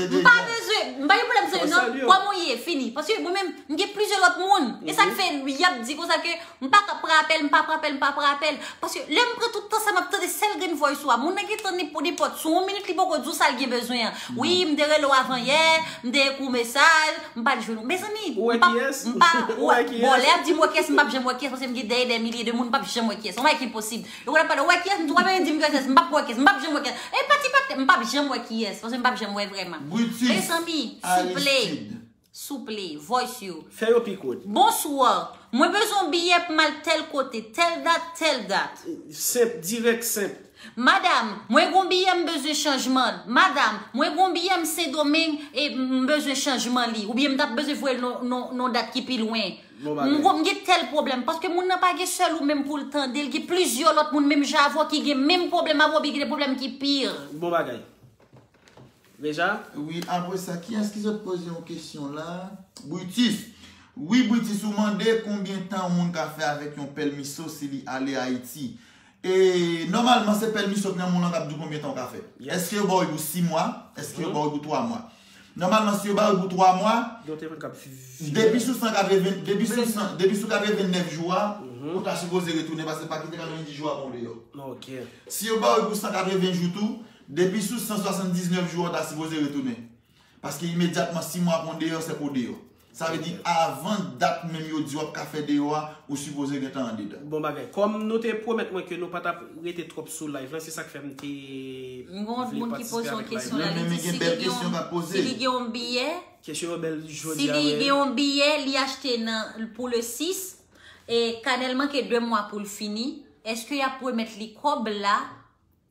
M pa bezwen, m pa gen pwoblèm sa yo non. Kòman w ye? Fini. Paske mwen menm, m gen plizyè lòt moun. E sa k fè y ap di konsa ke m pa ka pran apèl, m pa pran apèl, m pa pran apèl. Paske lè m pran tout tan sa m ap tande sèl grenn voice ou a, moun nan gentan nenpòt, sou yon minit li poko di w sa l gen bezwen an. Wi, m te rele w avan yè, m te ekri w mesaj, m pa t jwenn ou. Mezanmi, m p ap, m pa, bon, lè y ap di m wè kiyès, m p ap janm wè kiyès, paske m gen dè e dè milye de moun, m p ap janm wè kiyès. Yon bagay ki enposib. Yo konn ap pale, ou wè kiyès, m tou ap di m wè kiyès, m p ap wè kiyès, m p ap janm wè kiyès. E pati pa, m p ap janm wè kiyès, paske m p ap janm wè vrèman. Mezanmi, souple. Souple, voice yo. Fè yo pi kout. Bonsoir. Mwen bezwen yon biyè pou m al tèl kote, tèl dat, tèl dat. Senp, dirèk, senp. Madam, mwen gon biyè m bezwen chanjman. Madam, mwen gon biyè m Sendomeng e m bezwen chanjman li. Oubyen m t ap bezwen voye l non, non, non dat ki pi lwen. Bon M bagay. gon- m gen tèl pwoblèm. Paske moun nan pa gen sèl ou menm pou l tande. L gen plizyè lòt moun menm jan avè w ki gen menm pwoblèm avè w, oubyen gen de pwoblèm ki pi. Bon bagay. Deja? Wi, apre sa, kiyès ki sot poze yon kesyon la? Britis. Wi, Britis, ou mande konbyen tan yon moun ka fè avèk yon pèmiso si li ale Ayiti. E nòmalman, se pèmiso k nan men w lan k ap di w konbyen tan w ka fè. Yes. Èske yo ba w li pou sis mwa? Èske yo ba w li pou twa mwa? Nòmalman, si yo ba w li pou twa mwa, Gen yon telefòn k ap viv. depi sou san katreven, depi sou san, depi sou katreven nèf jou a, ou ta sipoze retounen paske pa kite katreven jou a pou w deyò. Ok. Si yo ba w li pou san katreven jou tou, depi sou san swasann diznèf jou a, ou ta sipoze retounen. Paske imedyatman, sis mwa pou w deyò, se pou w deyò. Sa vle di, avan dat menm yo di w ap ka fè deyò a, ou sipoze gentan andedan. Bon bagay. Kòm nou te pwomèt mwen ke nou pa t ap rete twòp sou live lan, se sa k fè m te M gon vle moun ki poze patisipe yon avèk live kesyon lan. la, Men, li men di gen si bèl li gen kesyon yon, k ap poze. Si li gen yon biyè, Kesyon yo bèl si jodi a, li wi. Gen yon biyè, li achte nan, pou le sis, e ka n al manke de mwa pou l fini, èske y ap remèt li kòb la?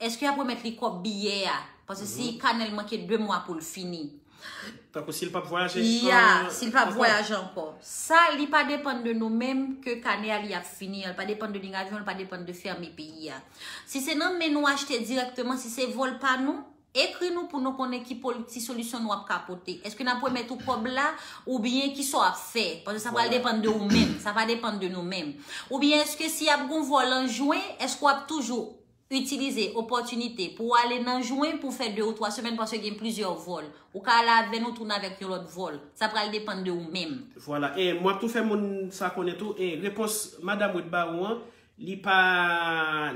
Èske y ap remèt li kòb biyè a? Paske si ka n al manke de mwa pou l fini. Tankou si l p ap vwayaje. Ya, an- si l p ap ankò. Vwayaje ankò. Sa, li pa depann de nou menm ke kane a li ap fini an. Li pa depann de li avyon, li pa depann de fèmen peyi a. Si se nan men nou achte dirèkteman, si se vòl pa nou, ekri nou pou nou konnen ki poli-, ti solisyon nou ap ka pote. Èske n ap remèt ou kòb la, oubyen kisa w ap fè? Paske sa pral Vwala. Depann de ou menm. Sa pa depann de nou menm. Oubyen èske si y ap gon vòl an jen, èske w ap toujou itilize opòtinite pou w ale nan jen pou fè de ou twa semèn paske gen plizyè vòl. Ou ka ale avè n ou tounen avèk yon lòt vòl. Sa pral depann de ou menm. Vwala. E mwen ap tou fè moun sa konnen tou. E repons Madam Wade ba ou an, li pa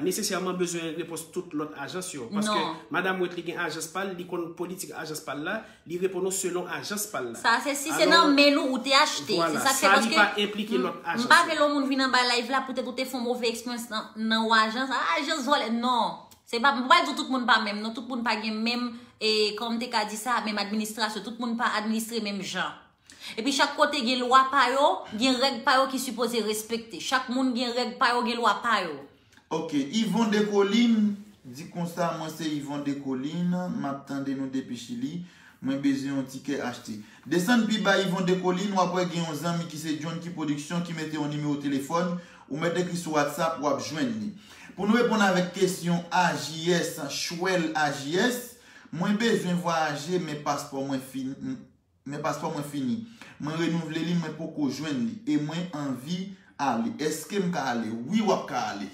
nesesèman bezwen repons tout lòt ajans yo. Paske Non. Madam Wade li gen ajans pa l, li konn politik ajans pa l la, li reponn ou selon ajans pa l la. Sa se si se Alò, nan men nou ou te achte. Vwala, Se sa k fè sa li paske pa enplike m- lòt ajans m pa yo. Vle yon moun vin anba live la poutèt ou te fè yon move eksperyans nan, nan yon ajans. Ah, ajans vòlè. Non. Se pa, m pa di tout moun pa menm, non. Tout moun pa gen menm, e, kòman m te ka di sa, menm administrasyon. Tout moun pa administre menm jan. Epi chak kote gen lwa pa yo, gen règ pa yo ki sipoze respekte. Chak moun gen règ pa yo, gen lwa pa yo. Ok, Yvon Decolin di konsa, mwen se Yvon Decolin, m ap tande nou depi Chili, mwen bezwen yon tikè achte. Desann pi ba Yvon Decolin, w ap wè gen yon zanmi ki se John Key Production ki mete yon nimewo telefòn, ou mèt ekri sou WhatsApp, w ap jwenn li. Pou nou reponn avèk kesyon A J S, Chwèl A J S, mwen bezwen vwayaje, men paspò mwen fini, men paspò mwen fini. Mwen renouvle li, mwen poko jwenn li. E mwen anvi ale. Èske m ka ale? Wi, w ap ka ale.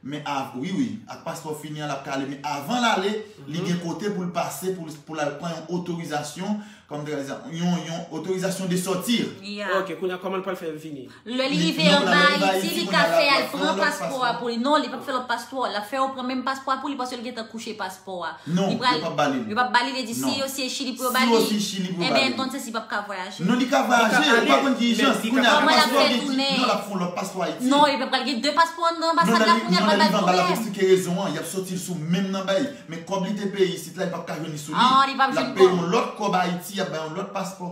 Men av, wi, wi, ak paspò fini an, l ap ka ale. Men avan l ale, li gen kote pou l pase, pou, l- pou l al pran yon otorizasyon, kòm te ka di sa, yon, yon otorizasyon de sòti. Ya. Ok, kounye a kòman l pral fè vini? Lè li Li- rive non, anba lè l rive Ayiti, Ayiti, li kounye ka a, fè l al ap fè pran yon lòt paspò a paspò. Pou li. Non, li p ap fè lòt paspò. L ap fè yo pran menm paspò a pou li paske l gentan kouche paspò a. Non, Li pral- yo p ap ba li l. Yo p ap ba li, li di si Non. yo si e Chili pou yo Si ba yo li. si Chili pou yo Enben, ba li. Entonces, li p ap ka vwayaje. Non, li ka vwayaje, Li ka ou pa ale, konn ki men ijans. li Kounye ka a, Kòman l ap paspò fè gen di, tounen? Non, l ap fè yon lòt paspò Ayiti. Non, li p ap pral gen de paspò anndan Non, anbasad lè la li, kounye a, non, pral lè li bay vin anba, l ap pwoblèm. eksplike rezon an, y ap soti l sou menm nan bay. Men kòb li te peye isit la, li p ap ka jwenn li sou li. Ah, li p ap L jwenn ap peye kòb. Yon lòt kòb Ayiti, y ap bay yon lòt paspò.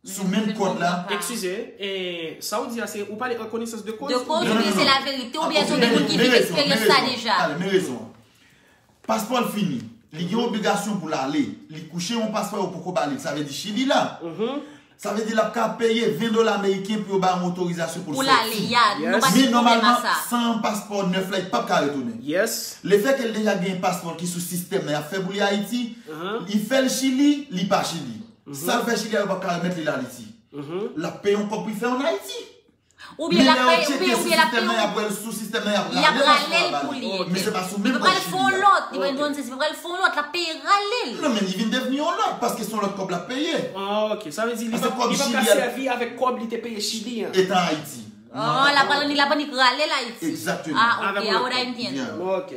Sou menm kòd la. Eskize, e, sa w di a, se ou pale an konesans de koz? De koz, Non, non, oubyen non, se non. Laverite, oubyen se Ok, de moun ki men viv rezon, men eksperyans sa rezon. Deja. Talè, men rezon an. Paspò l fini. Li gen obligasyon pou l ale. Li kouche yon paspò, yo poko ba li l. Sa vle di Chili la. Sa vle di l ap ka peye ven dola ameriken pou yo ba yon otorizasyon pou l Pou l ale, sòti. Ya, nou pa Men gen pwoblèm a nòmalman, sa. San paspò nèf la, li p ap ka retounen. Yes. Lefètke l deja gen paspò ki sou sistèm nan, y ap fè pou li Ayiti, li fè l Chili, li pa Chili. Sa l fè Chili a, yo p ap ka remèt li l Ayiti. L ap peye yon kòb pou l fè ann Ayiti. Oubyen Men l ap lè yo peye, tcheke oubyen, sou oubyen l ap peye sistèm nan, y ap yon wè l sou sistèm nan, y ap Y ap rale rale l paspò a pou ba li. li. Men se pa sou Li menm pa pral kòb fè yon Chili a. Lòt, li pa pral fè yon Lòt, l ap peye rale l. Non, men li vin devni yon lòt, paske se yon lòt kòb l ap peye. Ah, ok. Sa vle di li Paske pa, kòb li pa ka Chili a sèvi avèk kòb li te peye Chili an. Etan Ayiti. Oh, l ap pral, l ap annik rale l Ayiti. Exactement. Ah, ok, Avèk yon ahora lòt kòb. Entiendo. Bien. Bon, ok.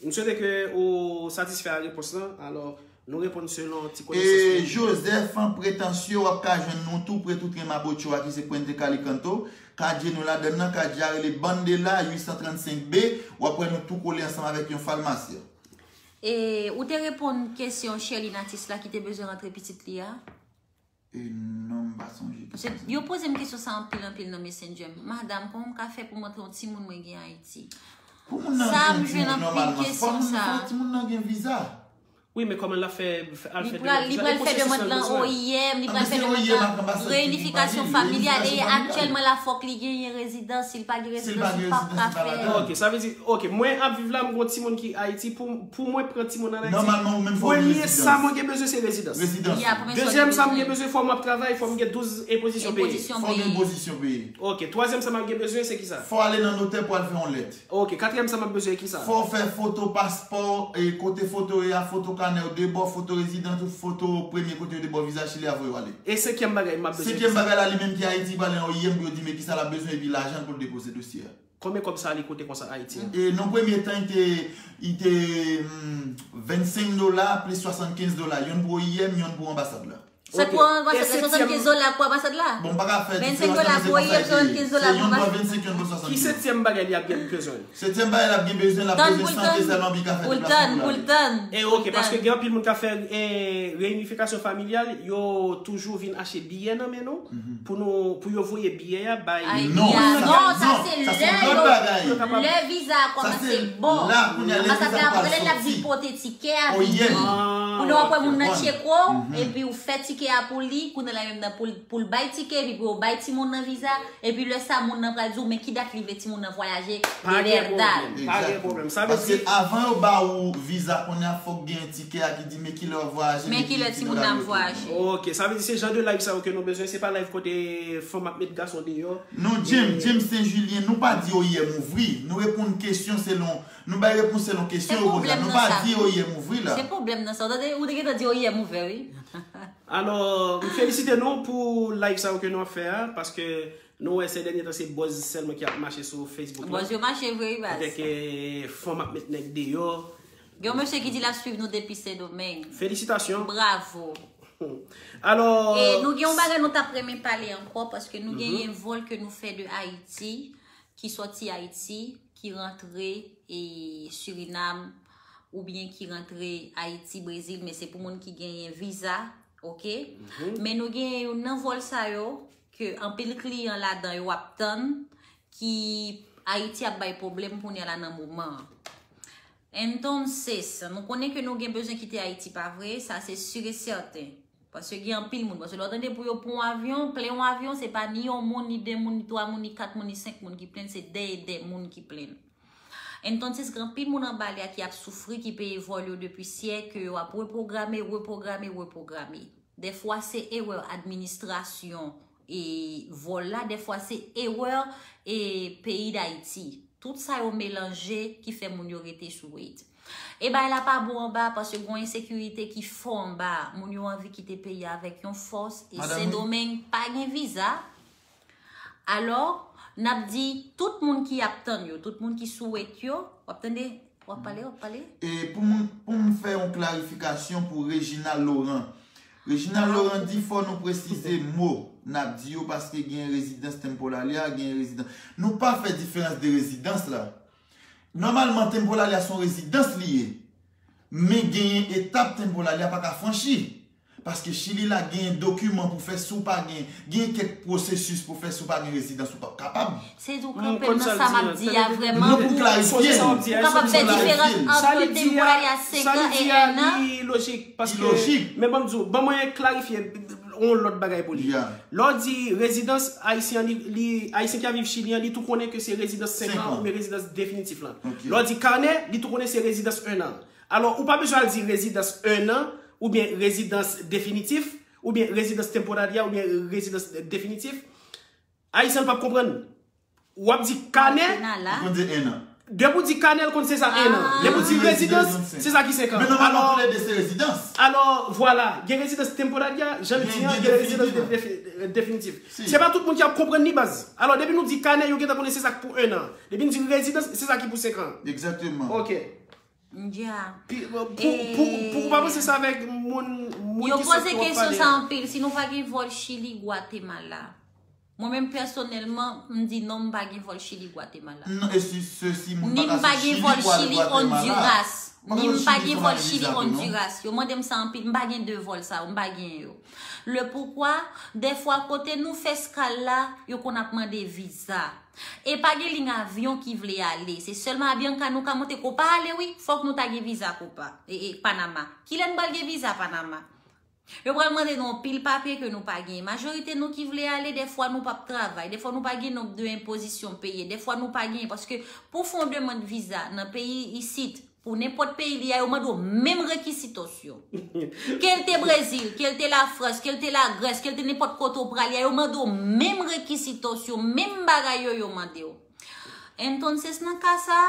M swete ke ou satisfè a repons lan. Alò, nou reponn selon ti konesans E nou. Joseph Pretansye, w ap ka jwenn nou tou pre tout Remapocho a ki se Puente Calicanto. Kadye nou ladann nan, kadye a rele Bandela uit san trannsenk B. W ap wè nou tou kole ansanm avèk yon falmasye. E ou te reponn kesyon Sherline Atis la ki te bezwen rantre pitit li a? E non, m pa sonje kesyon sa. Yo poze m kesyon sa anpil anpil nan Messenger. Madanm, kòman m ka fè pou m antre yon timoun mwen gen Ayiti? Pou moun nan gen timoun nòmalman, fò moun nan gen viza. Wi, men kòman l ap fè al fè demann viza? Li pral fè demann lan O I M, li pral fè demann lan reyinifikasyon familyal, e aktyèlman la fòk li genyen rezidans, si l pa gen rezidans li p ap ka fè. Ok, sa vle di, ok, mwen ap viv la, m gon timoun ki Ayiti, pou pou mwen pran timoun an Ayiti, premye sa mwen gen bezwen se rezidans. Dezyèm sa mwen gen bezwen fò m ap travay, fò m gen douz enpozisyon peye. Fò gen enpozisyon peye. Ok, twazyèm sa mwen gen bezwen se kisa? Fò ale nan notè pou al fè yon lèt. Ok, katriyèm sa m ap bezwen e kisa? Fò w fè foto paspò, e kote foto yo ye a, foto kanè w de bò, foto rezidans ou foto premye kote yo de bò viza Chili a voye w ale. E senkyèm bagay m ap bezwen e kisa? Senkyèm bagay la li menm ki Ayiti, pale nan O I M pou yo di men kisa l ap bezwen epi lajan l pou l depoze dosye a. Konbyen kòb sa li koute konsa Ayiti an? E nan premye tan li te, li te hmm, vennsenk dola plis swasannkenz dola, yonn pou O I M, yonn pou anbasad la. Sa pou anbasad la, swasannkenz dola pou anbasad la. Bon, m pa ka fè diferans nan se konsa e se. Se yonn pou vennsenk, yonn pou swasannkenz. Ki setyèm bagay li ap gen bezwen? Setyèm bagay l ap gen bezwen, l ap bezwen sante sèlman pou li ka fè deplasman pou l ale. E ok, paske gen anpil moun k ap fè reyinifikasyon familyal, yo toujou vin achte biyè nan men nou pou nou pou yo voye biyè a bay. Non, sa se lè yo, lè viza a kòmanse bon. Anbasad la ap rele, l ap di pote tikè a vini. Kounye a w ap wè moun nan tcheke w, epi w fè tikè a pou li, kounye a la menm nan pou l pou l bay tikè, epi pou yo bay timoun nan viza, epi lè sa moun nan pral di w men ki dat li vle timoun nan vwayaje, de lè dal. Pa gen pwoblèm. Paske avan yo ba ou viza, kounye a fòk gen tikè a ki di men kilè w ap vwayaje, men kilè timoun nan ap vwayaje. Ok, sa vle di se jan de live sa yo ke nou bezwen, se pa live kote fanm ap met gason deyò. Non, James, James Saint Julien, nou pa di O I M ouvri, nou reponn kesyon selon, nou bay repons selon kesyon yo poze la, nou pa di O I M ouvri la. Se pwoblèm nan sa, ou tande, ou te gentan di O I M ouvè wi. Alò, m felisite nou pou live sa yo ke nou ap fè a, paske nou wè se dènye tan se buzz sèlman ki ap mache sou Facebook la. Buzz yo mache vre wi baz. Kote ke fanm ap met nèg deyò. Gen yon mesye ki di l ap swiv nou depi Sendomeng. Felisitasyon. Bravo. Alò. E nou gen yon bagay nou t ap renmen pale ankò, paske nou genyen vòl ke nou fè de Ayiti, ki sòti Ayiti, ki rantre e Sirinam, oubyen ki rantre Ayiti, Brezil, men se pou moun ki genyen viza, ok? Men nou genyen youn nan vòl sa yo, ke anpil kliyan ladan yo ap tann, ki Ayiti ap bay pwoblèm kounye a la nan moman an. Entonces, nou konnen ke nou gen bezwen kite Ayiti, pa vre? Sa se sûr et certain. Paske gen anpil moun. Paske lè w tande pou yo pran yon avyon, plen yon avyon, se pa ni yon moun, ni de moun, ni twa moun, ni kat moun, ni senk moun ki plenn, se dè e dè moun ki plenn. Entonces, gen anpil moun anba lè a ki ap soufri, ki peye vòl yo depi syèk, ke yo ap repwograme, repwograme, repwograme. Dèfwa se erè administrasyon e vòl la, dèfwa se erè e peyi Dayiti. Tout sa yo melanje ki fè moun yo rete sou wait. E bagay la pa bon anba paske gon ensekirite ki fò anba. Moun yo anvi kite peyi a avèk yon fòs e Sendomeng pa gen viza. Alò, n ap di tout moun ki ap tann yo, tout moun ki sou wait yo, w ap tande, w ap pale, w ap pale. E pou m, pou m fè yon klarifikasyon pou Reginald Laurent. Reginald Laurent di fò nou presize mo n ap di yo paske gen rezidans temporaria, gen rezidans. Nou pa fè diferans de rezidans la. Nòmalman, temporaria se yon rezidans li ye. Men genyen etap temporaria pa ka franchi. Paske Chili la genyen dokiman pou fè si w pa gen, genyen kèk pwosesis pou fè si w pa gen rezidans ou p ap kapab. Se di w kanpe nan sa m ap di a vrèman pou ou kapab fè diferans ant temporaria senk an e enn an. Li lojik, paske men ban m di w, ban mwen klarifye yon lòt bagay pou li. Lè w di rezidans ayisyen an, li, li, ayisyen ki ap viv Chili an, li tou konnen ke se rezidans senk an oubyen rezidans definitif lan. Lè w di kanè, li tou konnen se rezidans enn an. Alò, ou pa bezwen al di rezidans enn an, oubyen rezidans definitif, oubyen rezidans temporaria, oubyen rezidans definitif. Ayisyen an p ap konprann. W ap di kanè. Li konn di enn an. Depi w di kanè, l konn se sa enn an. Depi w di rezidans, se sa ki senk an. Men nòmalman toulède se rezidans. Alò, vwala. Gen rezidans temporaria, jan l di an, gen rezidans definitif. Se pa tout moun ki ap konprann li, baz. Alò, depi nou di kanè, yo gentan konnen se sa k pou enn an. Depi n di rezidans, se sa ki pou senk an. Egzakteman. Ok. Dja. Pou, pou, pou ou pa panse sa avèk moun, moun ki sòt ki w ap pale a? Yo poze kesyon sa anpil. Si nou pa gen vòl Chili, Gwatemala. Mwen menm pèsonèlman, m di non, m pa gen vòl Chili Gwatemala. Non, e si, se si moun ni m pa gen vòl Chili Honduras. Ni m pa gen vòl Chili Honduras. Yo mande m sa anpil, m pa gen de vòl sa yo, m pa gen yo. Le poukwa, dèfwa kote nou fè eskal la, yo konn ap mande viza. E pa gen liy avyon ki vle ale. Se sèlman Avianca nou ka monte. Kopa ale wi, fòk nou ta gen viza Kopa. E, e Panama. Kilè nou pral gen viza Panama? Yo pral mande nou anpil papye ke nou pa gen. Majorite nou ki vle ale, dèfwa nou p ap travay, dèfwa nou pa gen nonb de enpozisyon peye, dèfwa nou pa gen, paske pou fè yon demann viza nan peyi isit, pou nenpòt peyi li a, yo mande w menm rekisitòs yo. Ke l te Brezil, ke l te Lafrans, ke l te Lagrès, ke l te nenpòt kote w prale a, yo mande w menm rekisitòs yo, menm bagay yo, yo mande w. Entonces, nan ka sa,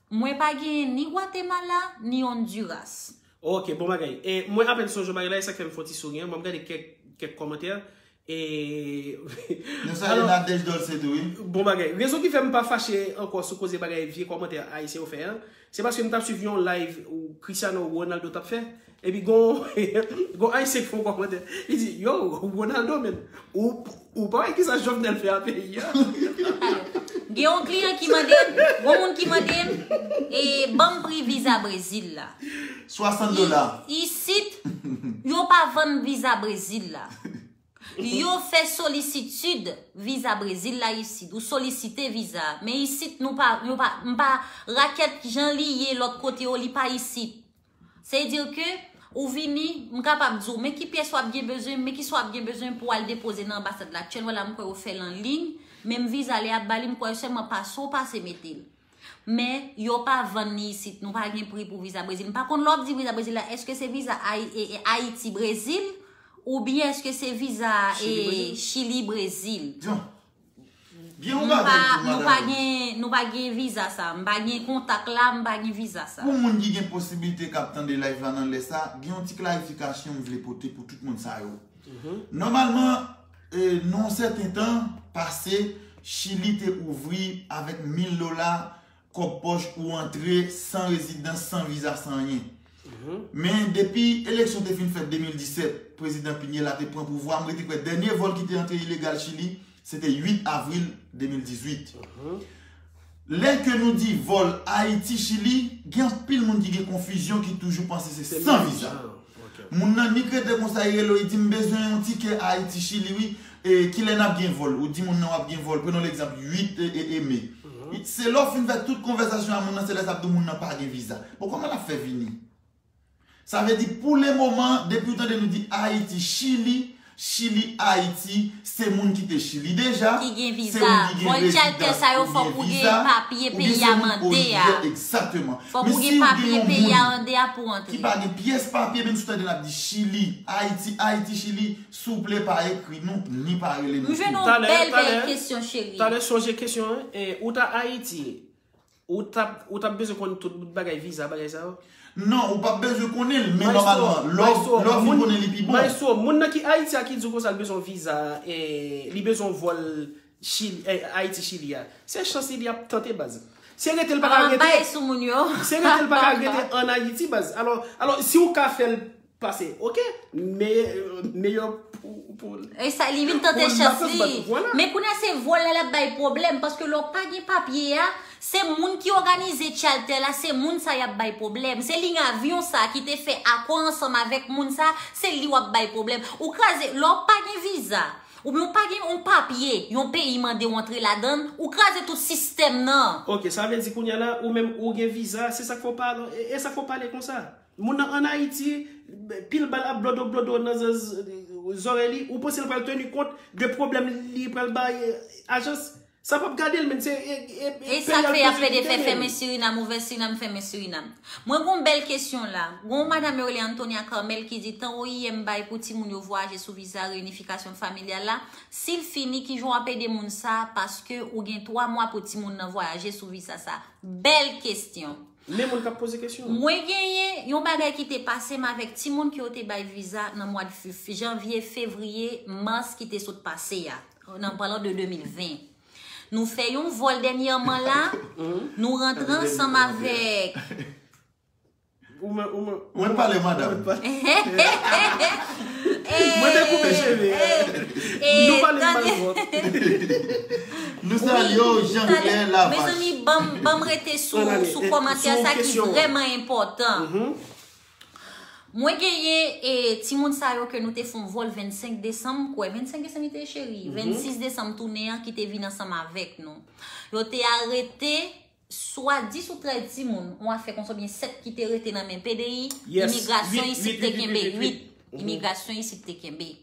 mwen pa genyen ni Gwatemala, ni Honduras. Ok, bon bagay. E, mwen apèn sonje yon bagay la, e sa k fè m fè yon ti souri an. Bon, m gade kèk, kèk kòmantè. E. Nou salye Nadège Dolce tou, wi. Bon bagay. Rezon ki fè m pa fache ankò sou koze bagay vye kòmantè ayisyen yo fè an, se paske m t ap swiv yon live ou Cristiano Ronaldo t ap fè. Epi gon, gon ayisyen ki fè yon kòmantè. Li di, yo, Ronaldo, men, ou, ou pa wè kisa Jovenel fè a peyi a? Gen yon kliyan ki mande m, gon moun ki mande m, e, ban m pri viza Brezil la. Swasant dola. Isit, yo pa vann viza Brezil la. Yo fè solisitid viza Brezil la isit. Ou solisite viza. Men isit, nou pa, nou pa, m pa, rakèt jan li ye lòt kote yo, li pa isit. Se di ke ou vini, m kapab di w, men ki pyès w ap gen bezwen, men kisa w ap gen bezwen pou w al depoze nan anbasad la. Aktyèlman la, m kwè yo fè l an liy, menm viza lè y ap ba li, m kwè sèlman pase w pase mete l. Men yo pa vann li isit, nou pa gen pri pou viza Brezil. M pa konn lè w ap di viza Brezil la, èske se viza Ay- e- e- Ayiti Brezil, oubyen èske se viza e, Chili Brezil? Gen yon bagay tou, madanm. Nou pa gen viza sa. M pa gen kontak la, m pa gen viza sa. Pou moun ki gen posiblite k ap tande live la nan lè sa, gen yon ti klarifikasyon m vle pote pou tout moun sa yo. Nòmalman, e, nan yon sèten tan pase, Chili te ouvri avèk mil dola kòb pòch ou antre san rezidans, san viza, san anyen. Men depi eleksyon te fin fèt de mil disèt, prezidan Piñera te pran pouvwa, m rete kwè dènye vòl ki te antre ilegal Chili, se te uit avril de mil dizuit. Lè ke nou di vòl Ayiti-Chili, gen anpil moun ki gen konfizyon, ki toujou panse se san viza. Moun nan nik rete konsa, li rele w, li di, "M bezwen yon tikè Ayiti-Chili, wi. E, kilè n ap gen vòl?" Ou di moun nan w ap gen vòl, prenons l'exemple, uit e, e, e me. Se lè w fin fè tout konvèsasyon a moun nan, se lè sa ap di w moun nan pa gen viza. Bon, kòman l ap fè vini? Sa vle di, pou le moman, depi w tande nou di Ayiti, Chili, Chili, Ayiti, se moun ki te Chili deja, ki gen viza. Vòl charter sa yo, fòk ou gen papye peyi a mande a. Egzakteman. Fòk ou gen papye peyi a mande a pou antre. Ki pa gen pyès papye, menm si w tande n ap di Chili, Ayiti, Ayiti, Chili, souple pa ekri nou, ni pa rele nou. Nou jwenn yon bèl, bèl kesyon, cheri. Talè, sonje kesyon an, e, ou ta Ayiti, ou t ap, ou t ap bezwen konn tout bout bagay, viza, bagay sa yo? Non, ou p ap bezwen konnen l, men nòmalman, lè w, lè w fin konnen li pi bon. Maestro, moun nan ki Ayiti a ki di w konsa l bezwen viza, e, li bezwen vòl Chili, e, Ayiti Chili a. Se chans li, li ap tante, baz. Si rete l pa ka rete, si rete l pa ka rete ann Ayiti, baz. Alò, alò, si w ka fè l pase, ok, meyè, meyè pou, pou l. E sa, li vin tante chans li. Men kounye a se vòl la l ap bay pwoblèm, paske lè w pa gen papye a, se moun ki òganize charter la, se moun sa y ap bay pwoblèm. Se liy avyon sa ki te fè akò ansanm avèk moun sa, se li w ap bay pwoblèm. Ou kraze, lè w pa gen viza, oubyen w pa gen yon papye, yon peyi mande w antre ladan l, ou kraze tout sistèm nan. Ok, sa vle di kounye a la, ou menm ou gen viza, se sa k fè w pale, e, e sa k fè w pale konsa. Moun nan ann Ayiti, pil bal ap blodo blodo nan zòrèy li, ou panse l pral teni kont de pwoblèm li pral bay ajans? Sa p ap gade l, men se e, e, e sa k fè y ap pede fè fèmen Sirinam, ouvè Sirinam, fèmen Sirinam. Mwen gon bèl kesyon la. Gon madanm yo rele Antonia Carmel ki di, tan O I M bay pou timoun yo vwayaje sou viza reyinifikasyon familyal la, si l fini, kijan w ap ede moun sa, paske ou gen twa mwa pou timoun nan vwayaje sou viza sa? Bèl kesyon. Men moun k ap poze kesyon an. Mwen genyen yon bagay ki te pase m avèk timoun ke yo te bay viza nan mwa de fe- janvye, fevriye, mas ki te sot pase a, nan palan de de mil ven. Nou fè yon vòl dènyèman la, nou rantre ansanm avèk Ou mwen, ou mwen. Ou mwen pale, madanm. Mwen te koupe cheve. Nou pale mal twòp. Nou salye w, Jean Claire Lavache. Mezanmi, ban m rete sou kòmantè sa ki vrèman enpòtan. Mwen genyen e timoun sa yo ke nou te fon vòl vennsenk desanm, kwè vennsenk desanm li te cheri, vennsis desanm tounen an ki te vin ansanm avèk nou. Yo te arete swa dis ou trèz timoun, yon afè konsa oubyen sèt ki te rete nan men P D I, imigrasyon isit te kenbe uit. Imigrasyon isit te kenbe.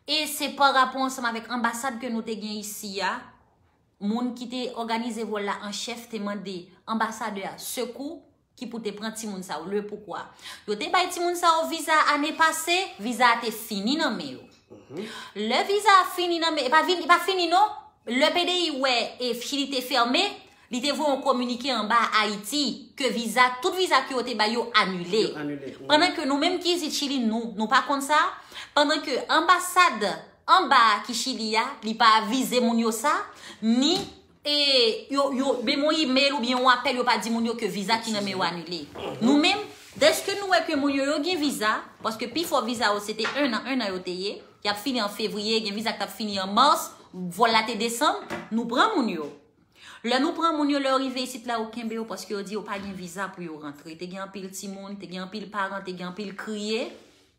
E se pa rapò ansanm avèk anbasad ke nou te gen isi a, moun ki te òganize vòl la an chèf te mande anbasadè a sekou ki pou te pran timoun sa yo, le poukwa. Yo te bay timoun sa yo viza ane pase, viza a te fini nan men yo. Lè viza a fini nan men, e pa vin, e pa fini non, lè P D I wè e Chili te fèmen, li te voye yon kominike anba Ayiti ke viza, tout viza ke yo te bay yo anile. Pandan ke nou menm ki isit Chili, nou, nou pa konn sa. Pandan ke anbasad anba a ki Chili a, li pa avize moun yo sa, ni e yo, yo, menm yon email oubyen yon apèl, yo pa di moun yo ke viza ki nan men yo anile. Nou menm, dèske nou wè ke moun yo, yo gen viza, paske pifò viza yo se te en an, en an yo te ye, y ap fini an fevriye, gen viza ki t ap fini an mas, vòl la te desanm, nou pran moun yo. Lè nou pran moun yo, lè yo rive isit la, yo kenbe yo paske yo di yo pa gen viza pou yo rantre. Te gen anpil timoun, te gen anpil paran, te gen anpil kriye,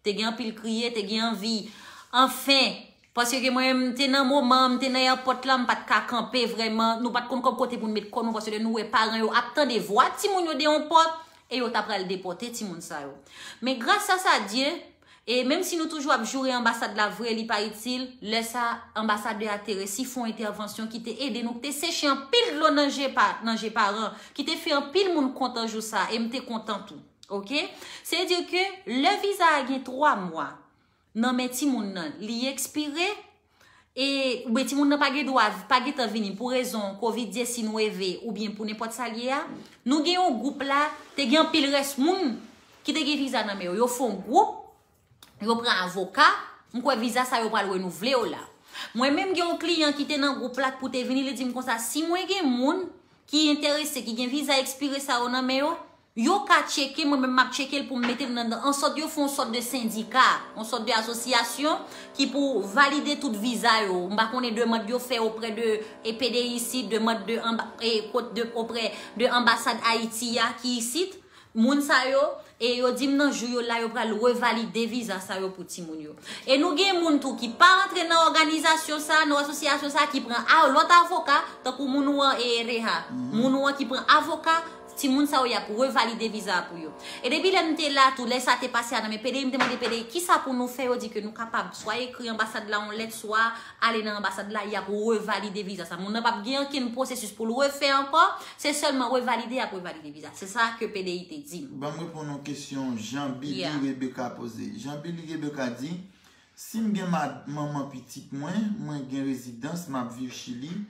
te gen anpil kriye, te gen anvi. Anfen, paske mwen, m te nan moman, m te nan èpòt la, m pa t ka kanpe vrèman, nou pa t konn kòb kote pou n met kò nou, paske lè nou wè paran yo ap tande vwa timoun yo de yon pòt, e yo ta pral depòte timoun sa yo. Men gras a sa Dye, e menm si nou toujou ap joure anbasad la vre, li pa itil, lè sa anbasadè a te resi fè yon entèvansyon ki te ede nou, ki te seche anpil dlo nan je pa, nan je paran, ki te fè anpil moun kontan jou sa, e m te kontan tou. Oke? Se di ke lè viza a gen twa mwa nan men timoun nan, li ekspire, e oubyen timoun nan pa gen dwa, pa gentan vini pou rezon kovid dizinev oubyen pou nenpòt sa l ye a, nou gen yon gwoup la, te gen anpil rès moun ki te gen viza nan men yo. Yo fè yon gwoup, yo pran avoka, m kwè viza sa yo pral renouvle yo la. Mwen menm gen yon kliyan ki te nan gwoup la k pou te vini, li di m konsa, si mwen gen moun ki enterese, ki gen viza ekspire sa yo nan men yo, yo ka tcheke, mwen menm m ap tcheke l pou m mete l nan, ansòt yo fè yon sòt de sendika, yon sòt de asosyasyon ki pou valide tout viza yo. M pa konnen demann yo fè oprè de e P D I isit, demann de anba, e, kot de, oprè de anbasad Ayiti a ki isit. Moun sa yo, e yo di m nan jou yo la, yo pral revalide viza sa yo pou timoun yo. E nou gen moun tou ki pa rantre nan òganizasyon sa, nan asosyasyon sa, ki pran a, lòt avoka, tankou moun ou an e Reha. Moun ou an ki pran avoka, timoun sa yo y ap revalide viza a pou yo. E depi lè m te la tou, lè sa te pase a nan men P D I, m te mande P D I, kisa pou nou fè, yo di ke nou kapab swa ekri anbasad la yon lèt, swa ale nan anbasad la, y ap revalide viza sa. Moun nan p ap gen ankenn pwosesis pou l refè ankò, se sèlman revalide, y ap revalide viza. Se sa ke P D I te di m. Ban m reponn yon kesyon Jean Billy Rebecca poze. Jean Billy Rebecca di, si m gen mad-, manman pitit mwen, mwen gen rezidans, m ap viv Chili,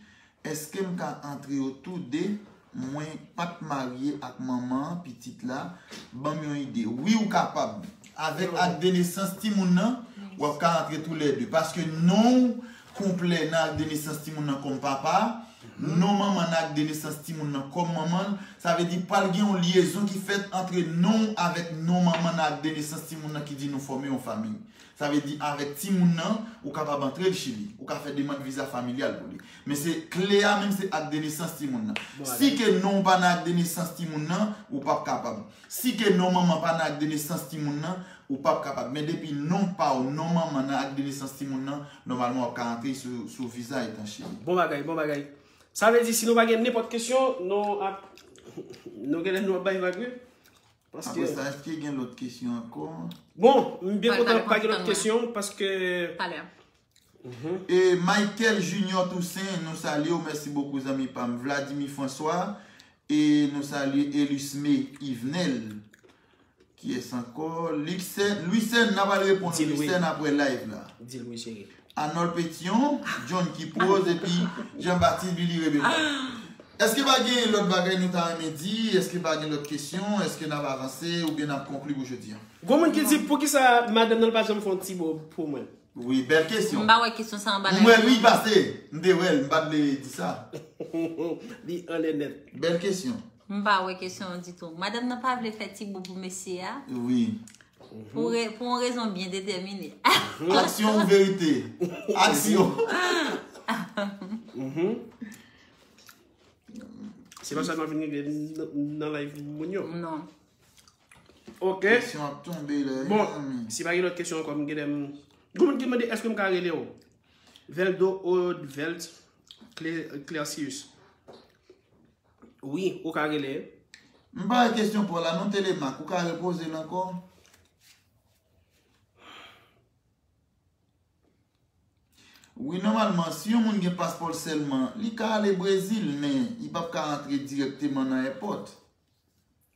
èske m ka antre yo tou de? Mwen pa t marye ak manman pitit la, ban m yon ide. Wi, ou kapab. Avèk ak de nesans timoun nan, w ap ka antre toulède. Paske non w konplè nan ak de nesans timoun nan kòm papa, non manman nan ak de nesans timoun nan kòm manman l, sa vle di pral gen yon lyezon ki fèt antre non w avèk non manman nan ak de nesans timoun nan ki di nou fòme yon fanmi. Sa vle di avèk timoun nan, ou kapab antre l Chili. Ou ka fè demann viza familyal pou li. Men se kle a menm se ak de nesans timoun nan. Si ke non w pa nan ak de nesans timoun nan, ou p ap kapab. Si ke non manman pa nan ak de nesans timoun nan, ou p ap kapab. Men depi non pa w, non manman nan ak de nesans timoun nan, nòmalman w ap ka antre sou, sou viza etan Chili. Bon bagay, bon bagay. Sa vle di si nou pa gen nenpòt kesyon, nou ap, nou genlè nou ap bay vag wi. Paske... Apre sa, èske gen lòt kesyon ankò? Bon, m byen kontan pa gen lòt kesyon, paske... E Michael Junior Toussaint, nou salye w, mèsi bokou zanmi pa m. Vladimir François, e nou salye Elusme Yvenel. Kiyès ankò? Luxen, Luisen, n a pral reponn Luisen apre live la. Di l wi, cheri. Arnold Pétion, John Kiproz, epi Jean Baptiste Billy Rebecca. Èske pa gen lòt bagay nou ta renmen di? Èske pa gen lòt kesyon? Èske n ap avanse oubyen n ap konkli pou jodi a? Gon moun ki di, poukisa madanm nan pa janm fè yon ti bob pou mwen? Wi, bèl kesyon. M pa wè kesyon sa anba live. M wè l wi pase. M te wè l, m pa t vle di sa. Li anlè nèt. Bèl kesyon. M pa wè kesyon an ditou. Madanm nan pa vle fè ti bob pou mesye a? Wi. Pou, re- pou yon rezon byen detèmine. Aksyon ou verite? Aksyon. Se pa sa nou ap vin regle nan- nan live moun yo. Non. Ok. Kesyon ap tonbe la. Bon, si pa gen lòt kesyon ankò, m gen lè m. Gen moun ki mande èske m ka rele w? Veldo Odvelt Clé- Clercius. Wi, ou ka rele. M pa wè kesyon pa w la non, Telemak, ou ka repoze l ankò? Wi, nòmalman, si yon moun gen paspò l sèlman, li ka ale Brezil, men li p ap ka rantre dirèkteman nan èpòt.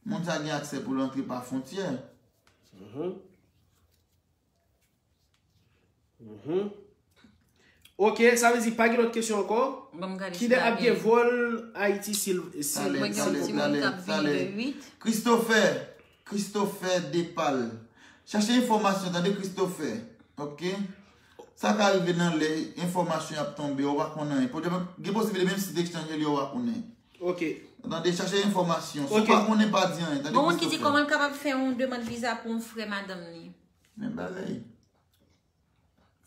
Moun sa gen aksè pou l antre pa fwontyè. Mhm. Mhm. Ok, sa vle di pa gen lòt kesyon ankò? Ban m gade Ki si lè pa ap gen gen. Vòl Ayiti sil sil Talè, Mwen gen sil- yon ti moun k ap vini talè. Le huit. Christopher, Christopher Depal. Chache enfòmasyon, tande Christopher. Ok? Sa ka rive nan lè enfòmasyon ap tonbe, ou pa konnen anyen. Gen posibilite menm si te ekchanje li, ou pa konnen. Ok. Tande, chache enfòmasyon. Si Ok. ou pa konnen, pa di anyen. Tande Bon, moun ki di Christopher. Kòman l kapab fè yon demann viza pou yon frè madanm li? Men bagay.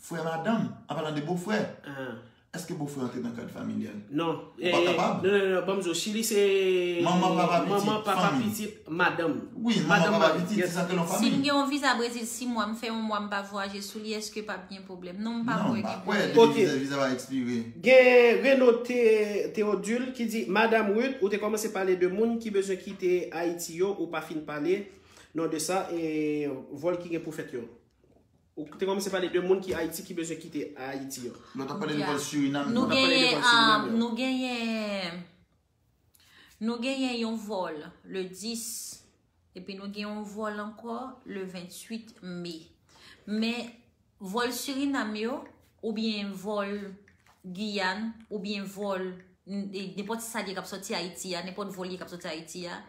Frè madanm, an palan de bofrè. Ah. Èske bofrè antre nan kad familyal? Non. Ou pa kapab? Non, non, non, ban m di w, Chili se Manman, papa, pitit, manman, papa, fanmi. Pitit, madanm. Wi, manman, papa, pitit, se sa ke nan Si m fanmi. gen yon viza Brezil sis mwa, m fè yon mwa m pa vwayaje sou li, èske p ap gen pwoblèm? Non, m pa Non, kwè pa gen kwè, pwoblèm. depi Ok. viza, viza va ekspire. Gen Reno Te- Theodule ki di, Madam Ruth, ou te kòmanse pale de moun ki bezwen kite Ayiti yo, ou pa fin pale non de sa, e vòl ki gen pou fèt yo. Ou te kòmanse pale de moun ki Ayiti ki bezwen kite Ayiti yo. Lòt ap pale de Ya. vòl Surinam. Nou N ap pale de genyen, vòl Surinam ah, yo. nou genyen, nou genyen yon vòl le dis, epi nou gen yon vòl ankò le venntuit me. Men vòl Surinam yo, oubyen vòl Giyàn, oubyen vòl n- e, nenpòt sa ki ap sòti Ayiti a, nenpòt vòl ki ap sòti Ayiti a,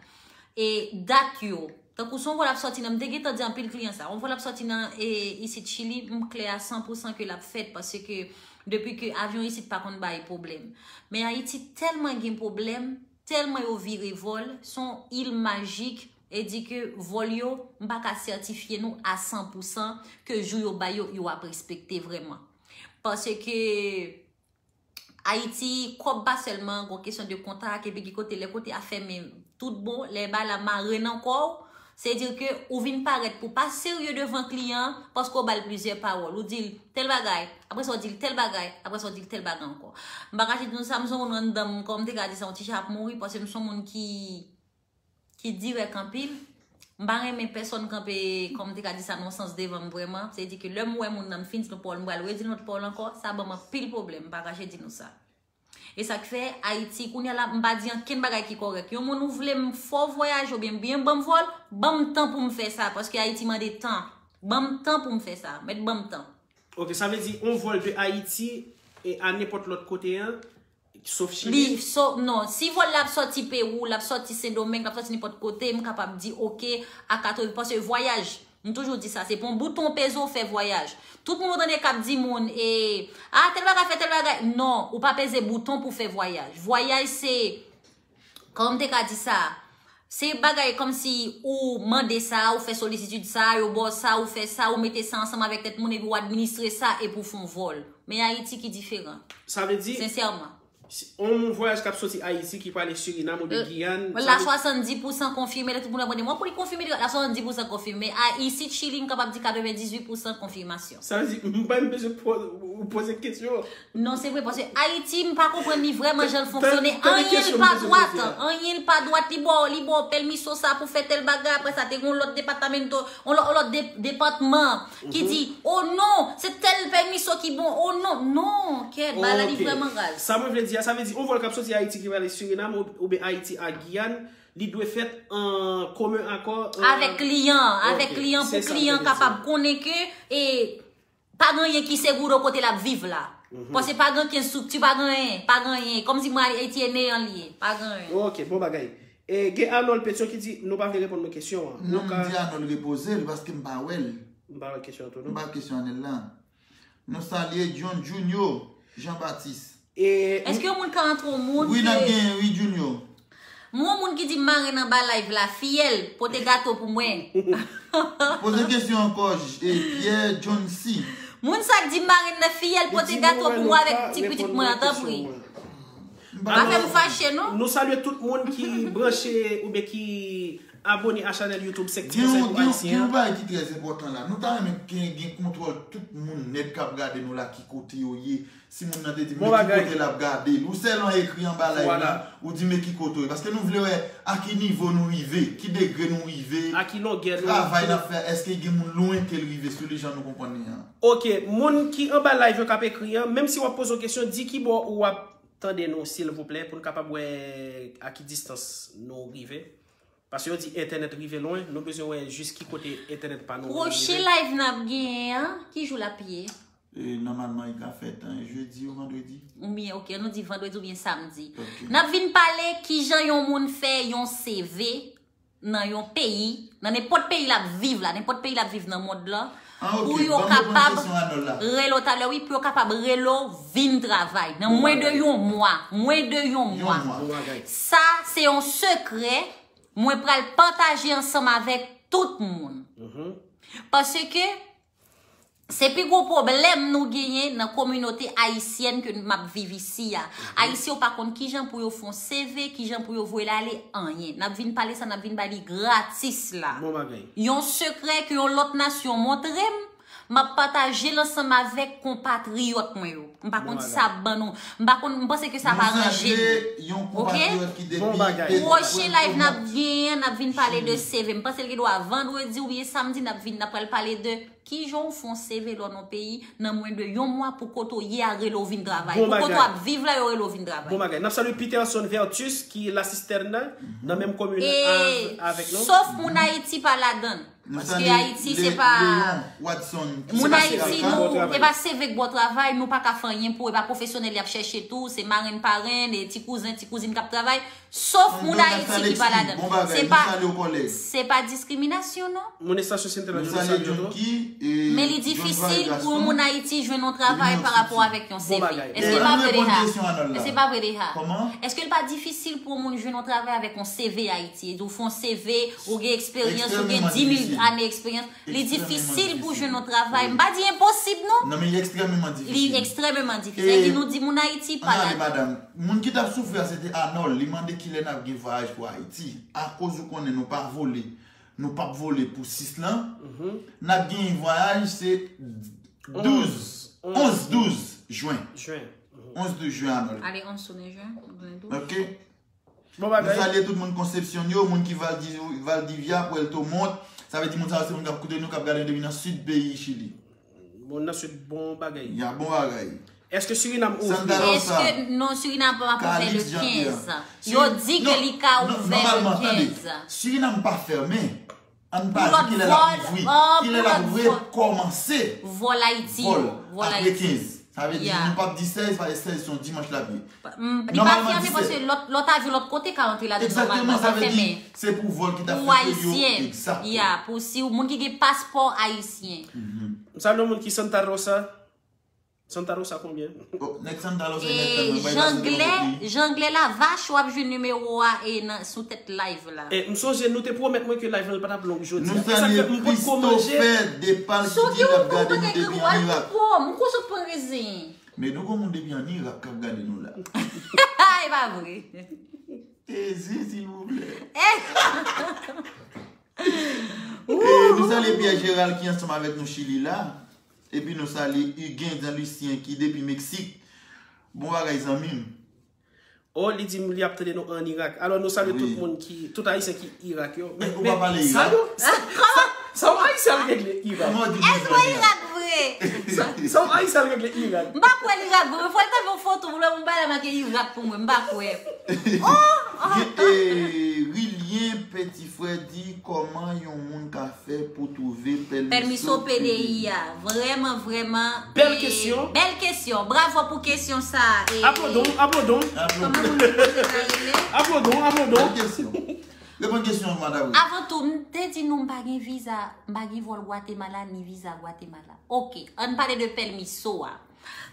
e dat yo. Tankou si yon vòl ap sòti nan, m te gentan di anpil kliyan sa, yon vòl ap sòti nan e, isit Chili, m klè a san pou san ke l ap fèt, paske depi ke avyon isit pa konn bay pwoblèm. Men Ayiti tèlman gen pwoblèm, tèlman yo vire vòl, se yon il majik, e di ke vòl yo, m pa ka sètifye nou a san pou san ke jou yo bay yo, yo ap respekte vrèman. Paske Ayiti, kòb pa sèlman gon kesyon de kontak, epi ki kote, lè kote a fèmen tout bon, lè bagay la mare nan kò w, se di ke ou vin parèt pou pa serye devan kliyan, paske w ba l plizyè pawòl. Ou di l tèl bagay, apre sa w di l tèl bagay, apre sa w di l tèl bagay ankò. M pa kache di nou sa, m se yon moun anndan m, kòm m te ka di sa, yon ti jan ap mouri, paske m se yon moun ki ki dirèk anpil. M pa renmen pèsonn kanpe, kòm m te ka di sa nan yon sans devan m vrèman. Se di ke lè m wè moun nan, m fin di l yon pawòl, m pral redi l yon lòt pawòl ankò, sa ban m anpil pwoblèm, m pa kache di nou sa. E sa k fè, Ayiti, kounye a la, m pa di ankenn bagay ki kòrèk. Yon moun ou vle m fè w vwayaje oubyen byen ban m vòl, ban m tan pou m fè sa, paske Ayiti mande tan. Ban m tan pou m fè sa, mèt ban m tan. Ok, sa vle di yon vòl de Ayiti e a nenpòt lòt kote an, sof Chili. Li so, non, si vòl la ap sòti Pewou, l ap sòti Sendomeng, l ap sòti nenpòt kote, m kapab di oke a katreven, paske vwayaj, m toujou di sa, se pa yon bouton w peze w fè vwayaj. Tout moun ou tande k ap di moun, e, a, tèl bagay fè tèl bagay. Non, ou pa peze bouton pou fè vwayaj. Vwayaj se, kòman m te ka di sa, se bagay kòmsi ou mande sa, ou fè solisitid sa, yo ba w sa, ou fè sa, ou mete sa ansanm avèk tèt moun epi ou administre sa epi ou fè yon vòl. Men Ayiti ki diferan. Sa vle di, Sensèman. si- yon vwayaj k ap soti Ayiti ki prale Surinam oubyen Giyàn, La swasanndis pou san konfime, lè tout moun ap mande mwen pou li konfime, la swasanndis pou san konfime. A, isit Chili, m kapab di katrevendizuit pou san konfimasyon. Sa vle di, m pa menm bezwen po- ou poze kesyon. Non, se vre, paske Ayiti, m pa konprann li vrèman jan l Tande- fonksyone. tande Anyen kesyon l pa m poze dwat, poze a. Anyen l pa dwat, li ba w, li ba w pèmiso sa pou fè tèl bagay, apre sa, te gen yon lòt depatmento, yon lòt, yon lòt de- depatman ki di, o non, se tèl pèmiso ki bon, o non, non, kèt, bagay la li Ok. vrèman raz. Sa mwen vle di a, sa vle di, yon vòl k ap soti Ayiti ki prale Surinam ou- oubyen Ayiti a Giyàn, li dwe fèt an komen akò. an- Avèk kliyan, avèk Ok, kliyan se pou sa m kliyan vle di. Kapab konnen ke e pa gen anyen ki seguro kote l ap viv la. Paske pa gen ankenn estrikti, pa gen anyen, pa gen anyen. Kòmsi mwen Ayiti e neyan li ye, pa gen anyen. Ok, bon bagay. E, gen Arnold Petion ki di, nou pa vle reponn mwen kesyon an. Non, m di Arnold repoze l paske m pa wè l. M pa wè kesyon an tou, M non. pa kesyon Arnold la. Nou salye John Junior, Jean Baptiste. E, Èske yon moun ka antre yon moun Wi, n ap ke genyen, wi, Junior. M wè yon moun ki di marenn anba live la, fiyèl, pote gato pou mwen. Poze kesyon ankò, e Pierre John C. Moun sa k di marenn nan, fiyèl, pote gato pou mwen avèk ti pitit mwen an, tanpri. Pa fè m fache, non. Nou salye tout moun ki branche oubyen ki abone a chanèl YouTube Sèk Ti Konsèy pou Ayisyen. Gen yon bagay ki trè enpòtan la. Nou ta renmen gen, gen kontwòl tout moun nèt k ap gade nou la, ki kote yo ye. Si moun nan te di men ki kote l ap gade l, ou sèlman ekri anba live la, ou di men ki kote w ye. Paske nou vle wè a ki nivo nou rive, ki degre nou rive, a ki longè nou travay n ap fè, èske gen moun lwen ke l rive sou li jan nou konprann li an. Ok, moun ki anba live yo k ap ekri an, menm si w ap poze yon kesyon, di ki bò ou ap tande nou silvouplè, pou n kapab wè a ki distans nou rive. Paske yo di entènèt rive lwen, nou bezwen wè jis ki kote entènèt pa nou rive. Pwochen live n ap genyen an, ki jou l ap ye? E, nòmalman, li ka fèt jedi ou vandredi. Oubyen, ok, nou di vandredi oubyen samdi. Ok. N ap vin pale kijan yon moun fè yon C V nan yon peyi, nan nenpòt peyi l ap viv la, nenpòt peyi l ap viv nan mond lan, pou yo kapab rele w talè, wi, pou yo kapab rele w vin travay nan mwen de yon mwa, mwen de yon mwa. Sa se yon sekrè mwen pral pataje ansanm avèk tout moun. Paske se pi gwo pwoblèm nou genyen nan kominote ayisyèn ke m ap viv isi a. Ayisyen yo pa konn kijan pou yo fè yon C V, kijan pou yo voye l ale, anyen. N ap vin pale sa, n ap vin bay li gratis la. Yon sekrè ke yon lòt nasyon montre m, m ap pataje l ansanm avèk konpatriyòt mwen yo. M pa konn si sa ap ban nou. M pa konn, m panse ke sa va ranje nou. Ok? Pwochen live n ap genyen an, n ap vin pale de C V. M panse l gen dwa vandredi oubyen samdi, n ap vin, n ap pral pale de kijan w fè yon C V lè w nan yon peyi nan mwen de yon mwa pou kote w ye a rele w vin travay. Pou kote w ap viv la yo rele w vin travay. Bon bagay. N ap salye Peterson Vertus ki la sistèn nan, nan menm komin avèk nou. Sof moun Ayiti pa ladan l. Paske Ayiti se pa. Moun Ayiti nou, e pa C V k ba w travay, nou pa ka fè anyen pou, e pa pwofesyonèl y ap chèche tou, se marenn parenn, e ti kouzen, ti kouzin k ap travay. Sof moun Ayiti ki pa ladan. Se pa, se pa diskriminasyon, non. Moun estasyon Sentènal yo, nou salye yo tou. Men li difisil pou yon moun Ayiti jwenn yon travay pa rapò avèk yon C V. Èske l pa vre deja? Èske l pa vre deja? Èske l pa difisil pou yon moun jwenn yon travay avèk yon C V Ayiti? Ou fè yon C V, ou gen eksperyans, ou gen dis mil ane eksperyans. Li difisil pou jwenn yon travay. M pa di enposib, non. Non, men li ekstrèmeman difisil. Li ekstrèmeman difisil. Sa vle di nou di moun Ayiti pa ladan. Moun ki t ap soufri a, se te Arnold. Li mande kilè n ap gen vwayaj pou Ayiti. Akoz ou konnen nou pa vole, nou p ap vole pou sis lan, n ap genyen vwayaj se douz, onz douz jen. Onz douz jen, Arnold. Ale onz tounen jen. Ok. Bon bagay. Nou salye tout moun Konsepsyon yo, moun ki Valdi-, Valdivia, Puerto Montt. Sa vle di moun sa yo se moun k ap koute nou, k ap gade nou depi nan sid peyi Chili. Moun nan sid, bon bagay. Ya, bon bagay. Èske Surinam ouvri? Santa Rosa. Èske, non, Surinam pa ouvè le kenz. Yo di ke li ka ouvè le kenz. Surinam pa fèmen. Ann pa di kilè l ap ouvri. Kilè l ap rekòmanse. Vòl Ayiti yo. Vòl apre kenz. Sa vle di nou p ap di sèz, paske sèz se yon dimanch l ap ye. Li pa fèmen paske lòt, lòt avyon lòt kote ka antre ladan nòmalman, pa fèmen. Se pou vòl ki t ap fèt pou yo, egzakteman. Ya, pou si moun ki gen paspò ayisyen. M salye yon moun ki Santa Rosa. Santa Rosa konbyen? Oh, nèg Santa Rosa, nèg Santa Rosa. Janglè, Janglè Lavach, w ap jwenn nimewo a e nan, sou tèt live la. E, m sonje nou te pwomèt mwen ke live lan pa t ap long jodi a. E sa k fè m potko manje. Christopher Depal ki di l ap gade nou depi ann Irak. M kwè w sot pran rezen. Men nou gon moun depi ann Irak k ap gade nou la. E pa vre. Ezi, silvouplè. E, nou salye Pierre Gérald ki ansanm avèk nou Chili la. Epi nou salye Huguin Jean Lucien ki depi Meksik. Bon bagay, zanmi m. Oh, li di m li ap tande nou ann Irak. Alò, nou salye tout moun ki, tout Ayisyen ki Irak yo. Men, men, sa yo, sa, sa, sa yon Ayisyen al regle Irak? Èske w Irak vre? Sa, sa yon Ayisyen al regle Irak? M pa kwè l Irak vre, men fò l ta fè yon foto pou l wè yon bagay la make Irak pou mwen, m pa kwè. Oh! Rilien Petit Frè di, kòman yon moun ka fè pou twouve pèmiso P D I a? Vrèman, vrèman. Bèl kesyon. Bèl kesyon. Bravo pou kesyon sa a. Aplodon, aplodon. Kòman moun nan poze la rele? Aplodon, aplodon. Bèl kesyon. Reponn kesyon an, madam. Avan tou, m te di nou m pa gen viza, m pa gen vòl Gwatemala ni viza Gwatemala. Ok, ann pale de pèmiso a.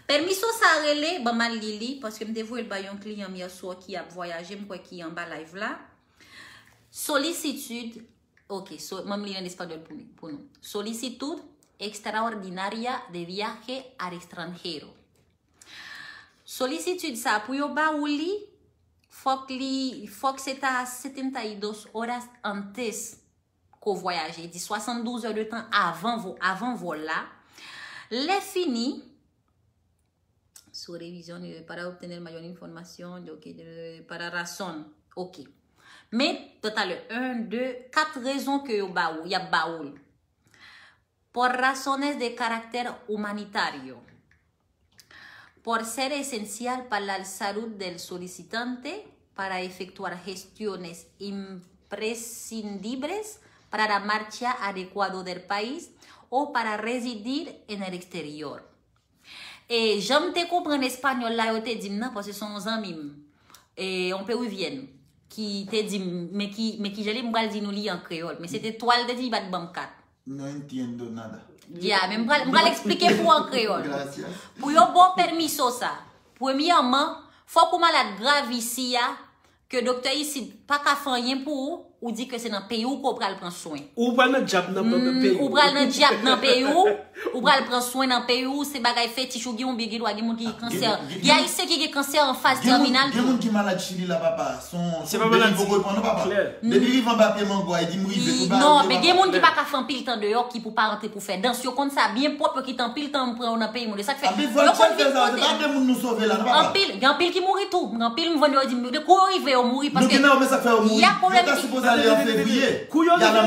Pèmiso sa a rele, ban m al li li, paske m te voye l bay yon kliyan m yèswa ki ap vwayaje, m kwè ki anba live la. Solicitud, ok, so, mwen m li an espanyòl pou, pou nou. Solicitud extraordinaria de viaje al extranjero. Solicitud sa, pou yo ba ou li, fòk li, fòk se ta setenta y dos horas antes ke w vwayaje. Di swasanndouz è de tan avan, vo- avan vòl la. Lè fini, su revisión, eh, para obtener mayor información, ok, eh, para razón. Ok. Men, talè, un, deux, kat rezon ke yo ba ou, y ap ba ou l. Por razones de carácter humanitario. Por ser esencial para la salud del solicitante, para efectuar gestiones imprescindibles para la marcha adecuado del país o para residir en el exterior. E jan m te konprann espanyòl la yo te di m nan, paske se yon zanmi m, e, yon perivyèn, ki te di m, men ki, men ki jan li m pral di nou li an kreyòl, men se te twa l te di li pa t ban m kat. No entiendo nada. Ya, men m pral, m pral eksplike pou an kreyòl. Gracias. Pou yo ba w pèmiso sa, premyèman, fòk ou malad grav isi a, ke doktè isit pa ka fè anyen pou ou, ou di ke se nan peyi w ke w pral pran swen. Ou pral nan djab nan nan peyi. Ou pral nan djab nan peyi w, ou pral pran swen nan peyi w, se bagay fetich ou gen, oubyen gen dwa gen moun ki gen kansè. Gen ayisyen ki gen kansè an faz tèminal. Gen moun ki malad Chili la, papa. Se yon se pa maladi. Depi poko pran non, papa. Depi rive anba pye mango a, e di m rive. Non, men gen moun ki pa ka fè anpil tan deyò ki pou pa rantre pou fè dans. Yo konn sa byen pwòp, yo kite anpil tan pran yo nan peyi moun. E sa k fè yo konn vin pote. Anpil. Anpil, gen anpil ki mouri tou. Gen anpil m vann yo di m kou yo rive yo mouri paske y ap pwoblèm ki Kou yo rive,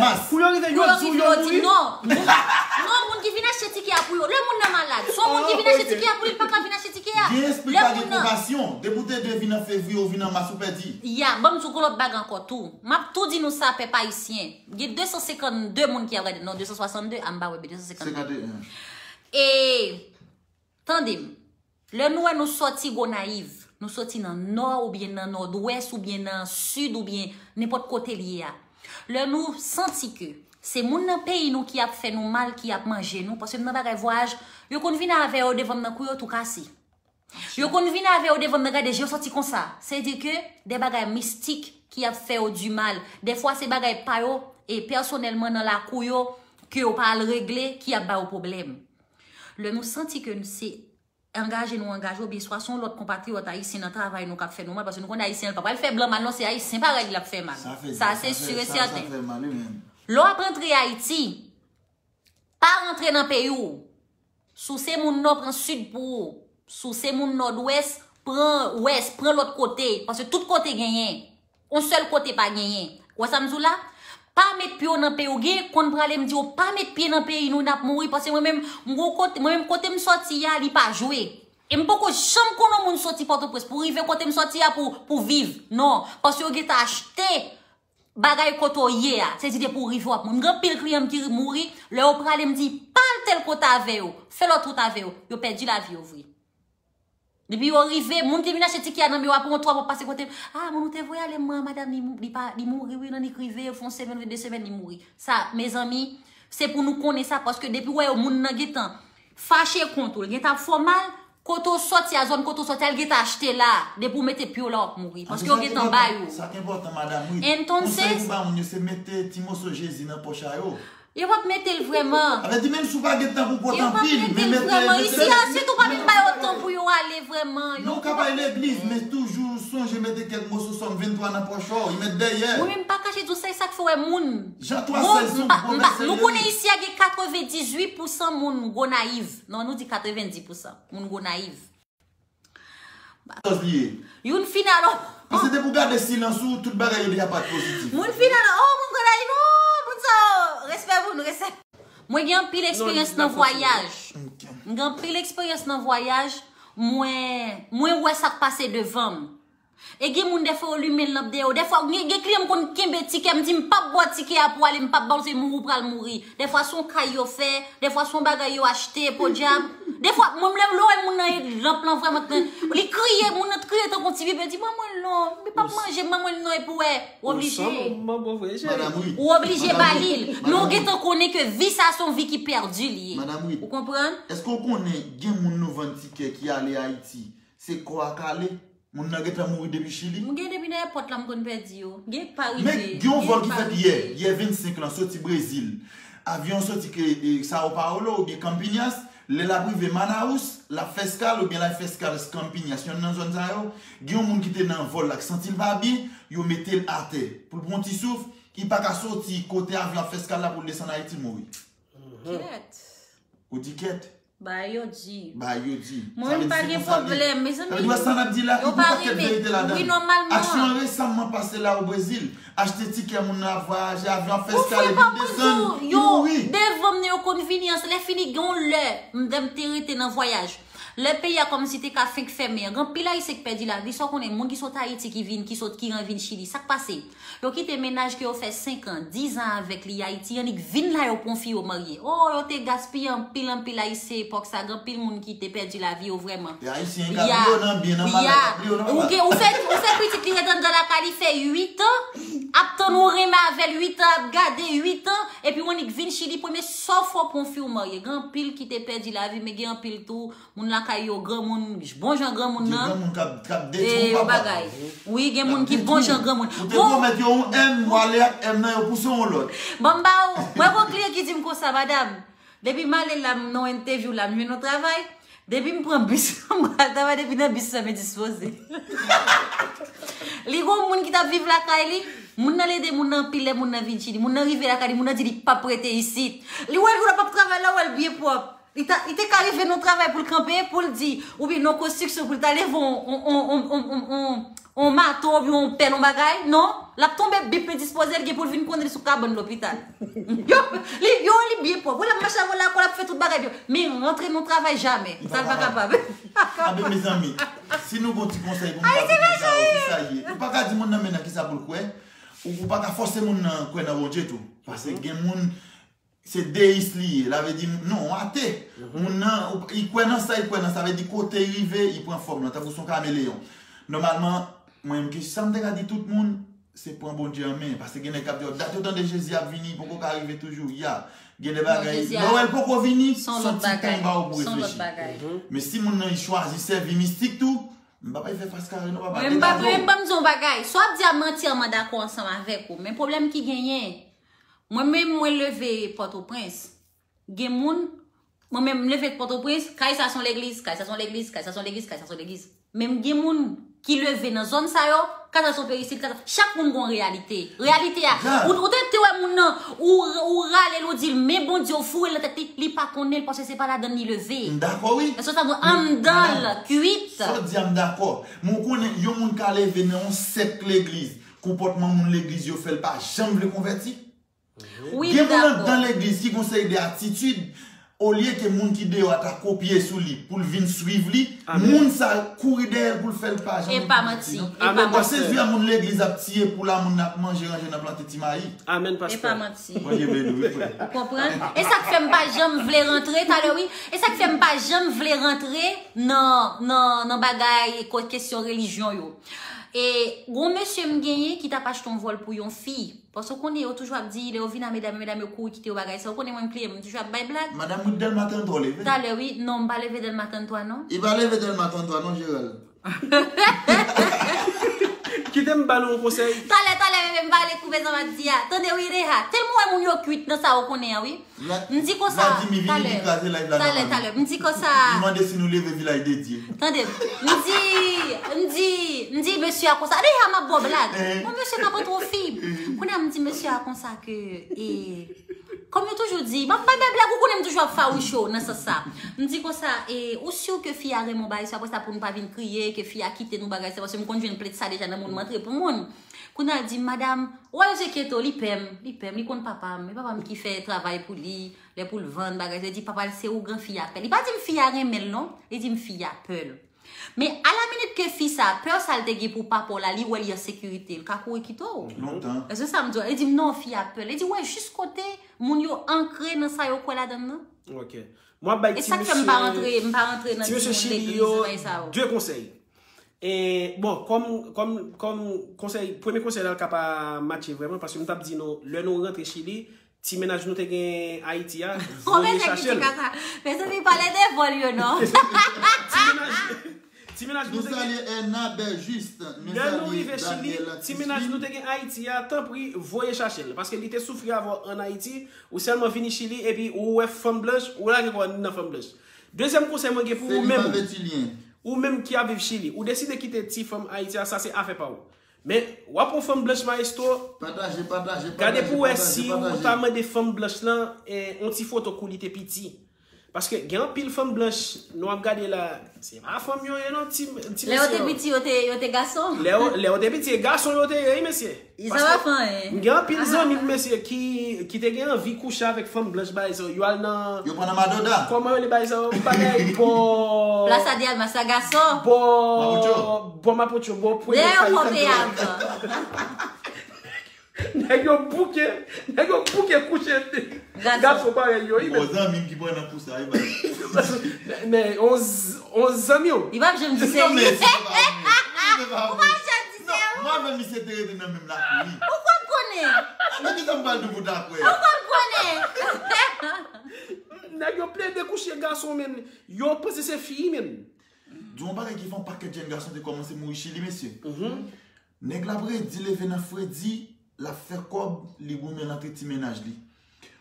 yo di yo mouri. Non, non, moun ki vin achte tikè a pou yo. Lè moun nan malad, se yon moun ki vin achte tikè a pou li, li pa ka vin achte tikè a. Lè moun nan Depi w te dwe vin an fevriye, ou vin an mas, ou pèdi. Ya, ban m di w yon lòt bagay ankò tou. M ap tou di nou sa, pèp ayisyen. Gen de san senkannde moun ki ap gade. Non, de san swasannde, a m pa wè, men de san senkannde. E, tande m. Lè nou wè nou sòti Gonayiv, nou sòti nan nò oubyen nan nòdwès oubyen nan sid oubyen nenpòt kote l ye a. Lè nou santi ke se moun nan peyi nou ki ap fè nou mal, ki ap manje nou, paske m nan bagay vwayaj, yo konn vin avè yo devan m nan kou yo tou kase. Yo konn vin avè yo devan m nan gade je yo sòti konsa. Se di ke de bagay mistik ki ap fè yo di mal. Dèfwa se bagay pa yo, e pèsonèlman nan lakou yo, ke yo pa al regle, ki ap ba yo pwoblèm. Lè nou santi ke se angaje nou angaje, oubyen swa se yon lòt konpatriyòt ayisyen nan travay nou k ap fè nou mal, paske nou konnen ayisyen an pa pral fè blan mal, non, se ayisyen parèy li ap fè mal. Sa se si e sèten. Lè w ap rantre Ayiti, pa rantre nan peyi w. Si w se moun nò, pran sid pou ou. Si w se moun nòdwès, pran wès, pran lòt kote, paske tout kote genyen. Yon sèl kote pa genyen. Ou wè sa m di w la? Pa met pye w nan peyi w. Gen konn prale m di yo pa met pye nan peyi nou, n ap mouri. Paske mwen menm, m gon kote, mwen menm kote m sòti a, li pa jwe. E m poko janm konn yon moun sòti Pòtoprens pou rive kote m sòti a pou, pou viv. Non. Paske yo gentan achte bagay kote w ye a. Se di depi w rive w ap mouri. M gen anpil kliyan m ki mouri, lè yo prale m di pa al tèl kote avè yo, fè lòt wout avè yo, yo pèdi lavi yo vre. Depi yo rive, moun ki vin achte tikè a nan men yo apre yon twa mwa pase kote m. Ah, moun ou te voye ale mwen, madanm, li, li pa, li mouri, wi, nan li k rive, fè yon semèn, de semèn, li mouri. Sa, mezanmi, se pou nou konnen sa, paske depi w wè yo, moun nan gentan fache kont ou, l gentan ap fè w mal, kote w sòti a, zòn kote w sòti a, l gentan achte la, depi w mete pye w la, w ap mouri, paske yo gentan bay ou. Sa k enpòtan, madanm, wi. Entonces, konsèy pou ba moun yo, se mete ti moso Jezi nan pòch a yo. Yo p ap mete l vrèman. Avè di menm si w pa gen tan pou pot anpil, men mete, mete. Isi a, sitou pa vin ba yo tan pou yo ale vrèman. Non, w ka bay legliz, men toujou sonje mete kèk moso Sòm venntwa nan pòch ou, y met dèyè. Mwen menm pa kache di w sa, e sa k fè w wè moun. Jan twa sèz, yon bon vèsè. Nou konnen isi a gen katrevendizuit pousan moun Gonayiv. Non, nou di katrevendis pousan moun Gonayiv. Youn fin alò. Paske depi w gade silans ou, tout bagay yo deja pa t pozitif. Moun fin alò, oh, moun Gonayiv, oh, moun sa, oh, respè pou nou, respè. Mwen gen anpil eksperyans nan vwayaj. Mwen gen anpil eksperyans nan vwayaj. Mwen, mwen wè sa k pase devan m. E gen moun dèfwa yo limen lanp dèyè yo. Dèfwa, gen, gen kliyan m konn kenbe tikè, m di m p ap ba w tikè a pou ale, m p ap ba w, se mouri w pral mouri. Dèfwa se yon kay yo fè, dèfwa se yon bagay yo achte, podyab. Dèfwa, mwen menm lè w wè moun nan e lanp lan vrèman, li kriye, moun nan t kriye tankou yon ti bebe, di ban mwen l non, li p ap manje m, ban mwen l non, epi w wè, w oblije. Ou oblije ba li l. Men w gentan konnen ke vi sa se yon vi ki pèdi li ye. Ou konprann? Èske w konnen gen moun nou vann tikè ki ale Ayiti, se kò a k ale? Moun nan gentan mouri depi Chili. M gen depi nan èpòt la m konn pèdi yo. Gen k pa rive. Men gen yon vòl ki fèt yè, yè vennsenk lan, soti Brezil. Avyon an soti ke e, Sao Paulo oubyen Campinas, lè l ap rive Manaus, l ap fè eskal oubyen l ap fè eskal Campinas, yonn nan zòn sa yo, gen yon moun ki te nan vòl la k santi l pa byen, yo mete l atè. Pou l pran yon ti souf, li pa ka soti kote avyon ap fè eskal la pou l desann Ayiti, l mouri. Kèt. Ou di kèt? Bagay yo di. Bagay yo di. Mwen menm m pa gen pwoblèm, mezanmi. Sa vle di w sa n ap di la, gen yon pakèt verite ladan l. Aksyon an resaman pase la o Brezil. Achte tikè, moun nan ap vwayaje, avyon ap fè eskale, vin desann, li mouri. Devan m nan yo konn vini, an lè fini gen yon lè, m te rete nan vwayaj. Lè peyi a kòmsi te ka fenk fèmen an, gen anpil Ayisyen ki pèdi lavi, sa w konnen, moun ki sot Ayiti ki vin, ki sot Iran vin Chili, sa k pase? Yo kite mennaj ke yo fè senk an, diz an avèk li Ayiti, annik vin la yo pran fi yo marye. O, yo te gaspiye anpil, anpil Ayisyen epòk sa, gen anpil moun ki te pèdi lavi yo vrèman. E Ayisyen ka pli yo nan byen, nan mal la ka pli yo nan mal. Ou fè, ou fè pitit li ret anndan lakay li fè uit an, ap tann ou renmen avè l uit an, ap gade uit an, epi w annik vin Chili, premye sa w fè w pran fi w marye. Gen anpil ki te pèdi lavi, men gen anpil tou, moun lakay yo, granmoun, bon jan granmoun nan. Gen granmoun k ap, k ap detwi yon papa. Wi, gen moun ki bon jan granmoun. Ou te pwomèt yo yon M, w ale ak M nan, yo pouse w yon lòt. Ban m ba ou, mwen gon kliyan ki di m konsa, madanm, depi m ale la, m nan yon entèvyou la, m jwenn yon travay, depi m pran bis, m pral travay, depi nan bis, fè m endispoze. Li gon moun ki t ap viv lakay li, moun nan ede moun nan anpil lè moun nan vin Chili. Moun nan rive lakay li, moun nan di li p ap rete isit. Li wè l ap travay la, wè l byen pwòp. Li ta, li te ka rive nan travay pou l kanpe, pou l di, oubyen nan konstriksyon pou l ta leve on, on, on, on, on, on, on mato, oubyen on pèl, on bagay, non? L ap tonbe bip endispoze, l gen pou l vin konnen l sou kabann lopital. Yo, li, yo, li byen pwòp. Wi, l ap mache avè l lakòl, l ap fè tout bagay byen. Men rantre nan travay jamè. Sa l pa kapab. Anben, mezanmi, si nou gon ti konsèy pou nou ba moun sa yo, se sa l ye. Ou pa ka di moun nan men nan kisa pou l kwè. Ou, ou pa ka fòse moun nan kwè nan Bondye tou. Paske gen moun, se deyis li ye. L a vle di, non, ate. Moun nan, ou, li kwè nan sa, li kwè nan sa. Vle di kote li rive, li pran fòm lan, tankou se yon kameleyon. Nòmalman, mwen menm, ke sa m te ka di tout moun, se pran Bondye an men. Paske gen nèg k ap di, dat yo tande Jezi ap vini, li poko ka rive toujou. Ya, gen de bagay, lè w wè l poko vini, se yon ti tan ba w pou reflechi. Men si moun nan li chwazi sèvi mistik tou, m p ap al fè fas kare non papa. Mwen m p ap, mwen m p ap di yon bagay. Sa w ap di a, m antyèman dakò ansanm avèk ou. Men pwoblèm ki genyen, mwen menm, mwen leve Pòtoprens. Gen moun, mwen menm, m leve Pòtoprens, kay sa se yon legliz, kay sa se yon legliz, kay sa se yon legliz, kay sa se yon legliz. Men m gen moun ki leve nan zòn sa yo, kay sa se yon perisil, kay sa, chak moun gon reyalite. Reyalite a, ou, ou te, te wè moun nan, ou, ou rale l, ou di l, men Bondye, ou foure l nan tèt li, li pa konnen l, paske se pa ladan l li leve. M dakò, wi. Èske sa, anndan l, kwit. Sa w di a, m dakò. Men w konnen, yon moun ka leve nan yon sèk legliz, konpòtman moun legliz yo fè l pa janm vle konvèti. Gen moun anndan legliz ki gon seri de atitid, olye ke moun ki deyò a ta kopye sou li pou l vin swiv li, moun sa kouri dèyè l pou l fè l pa janm vin konvèti non. Paske se jan moun legliz ap tiye pou la moun nan ap manje ranje nan plante ti mayi. Amèn, pastè. Bondye beni w, wi, frè. Konprann? E sa k fè m pa janm vle rantre, talè wi, e sa k fè m pa janm vle rantre nan, nan, nan bagay, kesyon relijyon yo. E gon mesye m genyen ki t ap achte yon vòl pou yon fi. Paske w konnen yo toujou ap di, lè yo vin a medam yo, medam yo kouri kite yo bagay sa. Ou konnen mwen m kliyan, m toujou ap bay blag. Madanm Ruth Delma trannntwa leve. Talè wi, non, m pa leve Delma trannntwa non. Li pa leve Delma trannntwa non, Gerald. Kite m ba nou yon konsèy. Talè, talè, bebe, m pale koupe sa m ap di a. Tande wi, Reha. Tèlman w wè moun yo kwit nan sa, ou konnen an wi. M di konsa, talè, talè, talè, m di konsa. Li mande si nou leve Vilaj de Dye. Tande, m di, m di, m di mesye a konsa. Deja m ap ba w blag. Bon, mesye ka pran tro fib. Kounye a m di mesye a konsa ke, e, kòm yo toujou di, m ap bay bèl blag, ou konnen m toujou ap fawouche w nan sans sa. M di konsa, e, ou si ke fi a renmen w bagay sa, apre sa pou nou pa vin kriye, ke fi a kite nou bagay sa, paske m konn jwenn plent sa deja nan moun m antre pou moun. Kounye a l di m, madanm, ou wè mesye Keto, li pè m, li pè m, li konn papa m, e papa m ki fè travay pou li, lè pou l vann, bagay, li di papa l se ougan fi a pè l. Li pa di m fi a renmen l non, li di m fi a pè l. Men alaminit ke fi sa, pè sa l te gen pou papa w la, li wè li an sekirite, l ka kouri kite w. Lontan. Èske sa m di w? Li di m non, fi a pè l. Li di w wè jis kote moun yo ankre nan sa yo kwè ladan l nan. Ok. Mwen ap bay ti mesye, ti mesye Chili yo de konsèy. E, bon, kòm, kòm, kòm konsèy, premye konsèy la l ka pa matche vrèman, paske m t ap di nou, lè nou rantre Chili, ti mennaj nou te gen Ayiti a, voye chache l. Mezanmi, pale de vòl yo non. Ti mennaj, Ti mennaj nou te gen. Lè nou rive Chili, ti mennaj nou te gen Ayiti a, tanpri, voye chache l. Paske li te soufri avè w ann Ayiti, ou sèlman vini Chili, epi ou wè fanm blanch, ou lage kò w nan fanm blanch. Dezyèm konsèy mwen gen pou ou menm, ou menm ki ap viv Chili, ou deside kite ti fanm Ayiti a, sa se afè pa ou. Men, w ap pran fanm blanch maestro, gade pou wè si ou ta mande fanm blanch lan, eh, yon ti foto kou li te piti. Paske gen anpil fanm blanch nou ap gade la, se pa fanm yo ye non, ti, ti mesye yo. Lè yo te piti, yo te, yo te gason. Lè yo, lè yo te piti, e gason yo te ye, wi, mesye. Sa pa fè anyen. M gen anpil zanmi m, mesye, ki, ki te gen anvi kouche avèk fanm blanch, bagay sa yo, yo al nan. Yo pran nan madoda. Kòman yo rele bagay sa yo? Bagay bò. Plaza de Armas, sa gason. Bò. Mapocho. Bò Mapocho, bò premye kay. Dèyè yo kanpe avan. Nèg yo bouke, nèg yo bouke kouche gason parèy yo, wi. Bon, zanmi m ki pran nan kou sa, wi, bay. Men, men, on z-, on zanmi w. Li p ap janm di se li. Non, men, se pa vre. Ou p ap janm di se ou. Non, mwen avè misye te rete nan menm lakou, wi. Ou konn konnen. Men ki sa m pral di w pou ta kwè? Ou konn konnen. Nèg yo plede kouche gason, men yo panse se fi, men. Di w yon bagay ki fè yon pakèt jèn gason te kòmanse mouri Chili, mesye. Nèg la ap redi leve nan fredi, l ap fè kòb, li goumen l antre ti mennaj li.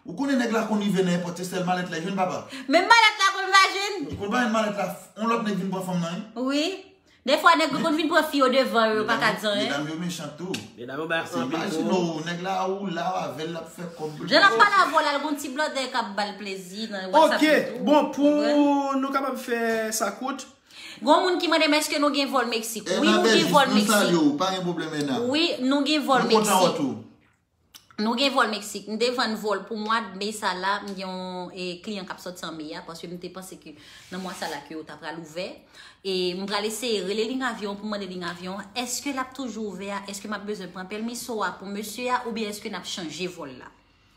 Ou konnen nèg la konn rive nan èpòt, se sèl malèt la, li jwenn papa. Menm malèt la konn pa jwenn. Li konn pa jwenn malèt la, yon lòt nèg vin pran fanm nan, wi. Wi. Defwa nèg yo konn vin pran fi yo devan yo, yo pa ka di anyen. Medam yo mechan tou. Medam yo bay anpil gwo. Imajine w, nèg la ou la avè l, l ap fè kòb. Jan l ap pale avè w la, l gon ti blòdè k ap ba l plezi nan WhatsApp li tou. Ok, bon, pou nou kapab fè sa kout, Gon moun ki mande m èske nou gen vòl Meksik. Wi, nou gen vòl Meksik. Wi, nou gen vòl Meksik. Nou gen vòl Meksik. M te vann vòl pou mwa me sa la, m gen yon, e, kliyan k ap sòti an me a, paske m te panse ke nan mwa sa la ke yo ta pral ouvè. E m pral eseye rele liy avyon pou mande liy avyon, èske l ap toujou ouvè a, èske m ap bezwen pran pèmiso a pou mesye a, oubyen èske n ap chanje vòl la?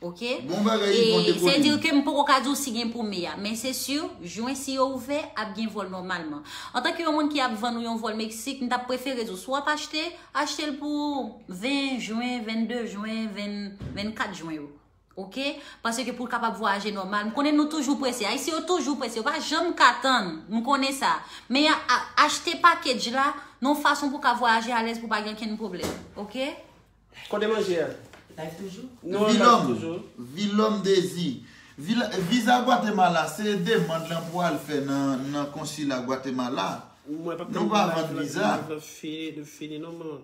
Ok? Bon bagay, Yvon, te kole. Sèdi ke m poko ka di w si gen pou me a, men se si, jen, si yo ouvè, ap gen vòl nòmalman. Antanke yon moun ki ap vann ou yon vòl Meksik, m t ap prefere di w, si w ap achte, achte l pou ven jen, vennde jen, ven, vennkat jen yo. Ok? Paske pou l kapab vwayaje nòmal. M konnen nou toujou prese. Ayisyen yo toujou prese. Yo pa janm ka tann. M konnen sa. Men a, a, achte package la nan yon fason pou w ka vwayaje alèz, pou pa gen okenn pwoblèm. Ok? Kote manje a? Live toujou? Nou an live toujou. Vilòm, Vilòm Dezi. Vila, viza Gwatemala, se demann lan pou al fè nan, nan konsila Gwatemala. Nou pa vann viza. Mwen p ap tande live lan, live lan fini, li fini non, man.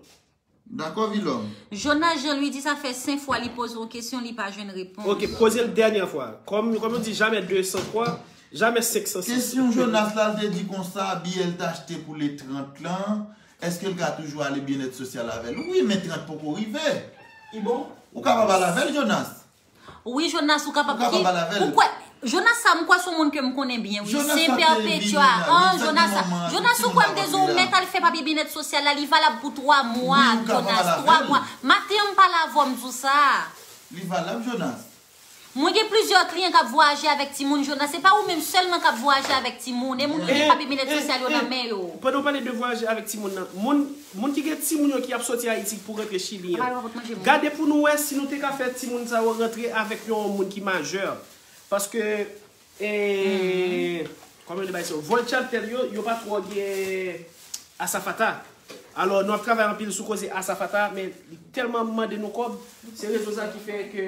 Dakò, Vilòm. Jonas Jean Louis di sa fè senk fwa li poze yon kesyon, li pa jwenn repons. Ok, poze l dènyè fwa. Kòm, kòm yo di, jamais deux cents fois, jamais cinq cents. Kesyon Jonas la, l te di konsa, biyè l t achte pou le trant lan, Èske l ka toujou ale byennèt sosyal avè l? Wi, men trant poko rive. Li bon? Ou kapab al avè l, Jonas. Wi, Jonas, ou kapab. Ou kapab al avè l. Ou kwè, Jonas sa, m kwè se yon moun ke m konnen byen, wi. Jonas se yon pèpetya. An, Jonas sa. Jonas, ou kwè m te di w mèt al fè papye byennèt sosyal la, li valab pou twa mwa, Jonas, twa mwa. Maten an, m pale avè w, m di w sa. Li valab, Jonas. Mwen gen plizyè kliyan k ap vwayaje avèk timoun, Jonas. Se pa ou menm sèlman k ap vwayaje avèk timoun. E moun yo gen papye byennèt sosyal yo nan men yo. Pandan w pale de vwayaje avèk timoun nan, moun, moun ki gen timoun yo ki ap soti Ayiti pou rantre Chili an, gade pou nou wè si nou te ka fè timoun sa yo rantre avèk yon moun ki majè. Paske, e, kòman yo di bagay sa yo? Vòl charter yo, yo pa twò gen asafata. Alò, nou ap travay anpil sou koze asafata, men li tèlman mande nou kòb, se rezon sa ki fè ke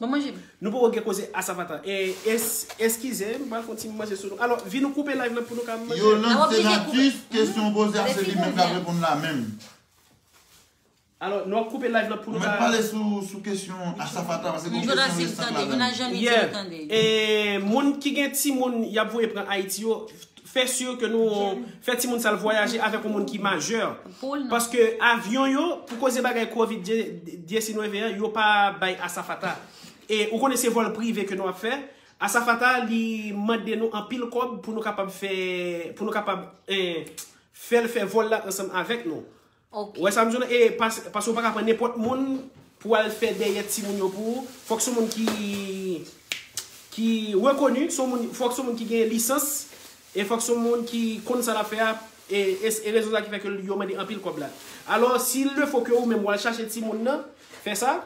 nou poko gen koze asafata. E, es-, eskize, m pral fè yon ti manje sou nou. Alò, vin nou koupe live lan pou nou ka manje. Yolande Senatus, kesyon w poze a, se li menm k ap reponn la menm. Alò, nou ap koupe live lan pou nou ka. Ou mèt pale sou, sou kesyon asafata, paske gon kesyon resan la menm. Yeah. E moun ki gen timoun y ap voye pran Ayiti yo, fè si ke nou fè timoun sa l vwayaje avèk yon moun ki majè. Paske avyon yo, pou koze bagay kovid dyesenèf an, yo pa bay asafata. E ou konnen se vòl prive ke nou ap fè. Asafata, li mande nou anpil kòb pou nou kapab fè, pou nou kapab, e, fè l fè vòl la ansanm avèk nou. Ok. Ou wè sa m di w lan? E pas-, paske w pa ka pran nenpòt moun pou al fè dèyè timoun yo pou ou. Fòk se yon moun ki, ki rekoni, se yon moun, fòk se yon moun ki gen lisans, e fòk se yon moun ki konn sa l ap fè a, e, e, e rezon sa ki fè ke yo mande anpil kòb la. Alò, si il le faut ke ou menm w al chache timoun nan, fè sa,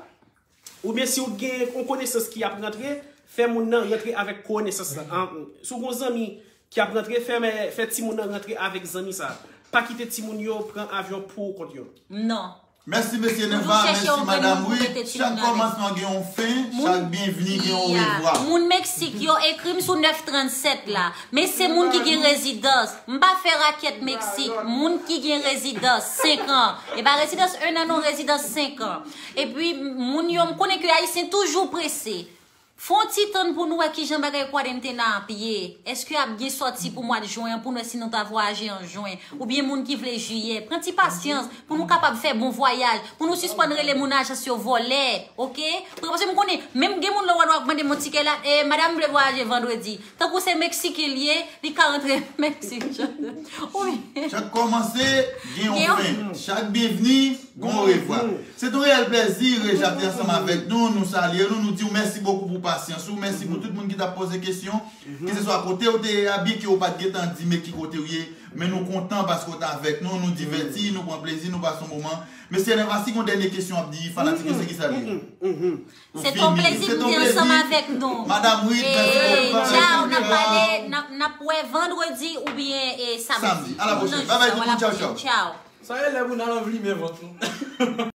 oubyen si w gen yon konesans ki ap rantre, fè moun nan rantre avèk konesans la. An, si w gen yon zanmi ki ap rantre, fè, fè timoun nan rantre avèk zanmi sa. Pa kite timoun yo pran avyon pou kont yo. Non. Mèsi mesye Neva, mèsi madanm Reed. Chak kòmansman gen yon fen, chak byenvni gen yon orevwa. Moun Meksik yo ekri m sou nèf tranntsèt la. Men se moun ki gen rezidans. M pa fè rakèt Meksik. Moun ki gen rezidans senk an. E pa rezidans en an non, rezidans senk an. Epi moun yo, m konnen ke Ayisyen toujou prese. Fè yon ti tann pou nou wè kijan bagay kwadentena ap ye. Èske ap gen sòti pou mwa jen an pou nou wè si nou ta vwayaje an jen? Oubyen moun ki vle jiyè? Pran ti pasyans pou nou kapab fè bon vwayaj, pou nou sispann rele moun ajans yo vòlè, oke? Paske m konnen, menm gen moun lè w ap mande m yon tikè la, e madanm vle vwayaje vandredi. Tankou se Meksiken l ye, li ka rantre Meksik. Oubyen. Chak kòmanse, gen yon fen. Chak byenvni, gon orevwa. Se te yon reyèl plèzi, Reja te ansanm avèk nou, nou salye nou, nou di w mèsi bokou pou pasyans ou, mèsi pou tout moun ki t ap poze kesyon, keseswa kote w te ye a, byenke w pa t gentan di men ki kote w ye, men nou kontan paske w t avèk nou, nou divèti, nou pran plezi, nou pase yon moman. Mesye Neva, si gon dènye kesyon w ap di fanatik yo, se kisa l ye? Se te yon plezi pou m te ansanm avèk nou. Madanm Reed, mèsi bokou. Tchaw, n ap pale, n ap wè vandredi oubyen samdi. Samdi. A la pwochèn. Babay tout moun, tchaw, tchaw. Tchaw. Sa e lè pou n al anvlimen vant nou.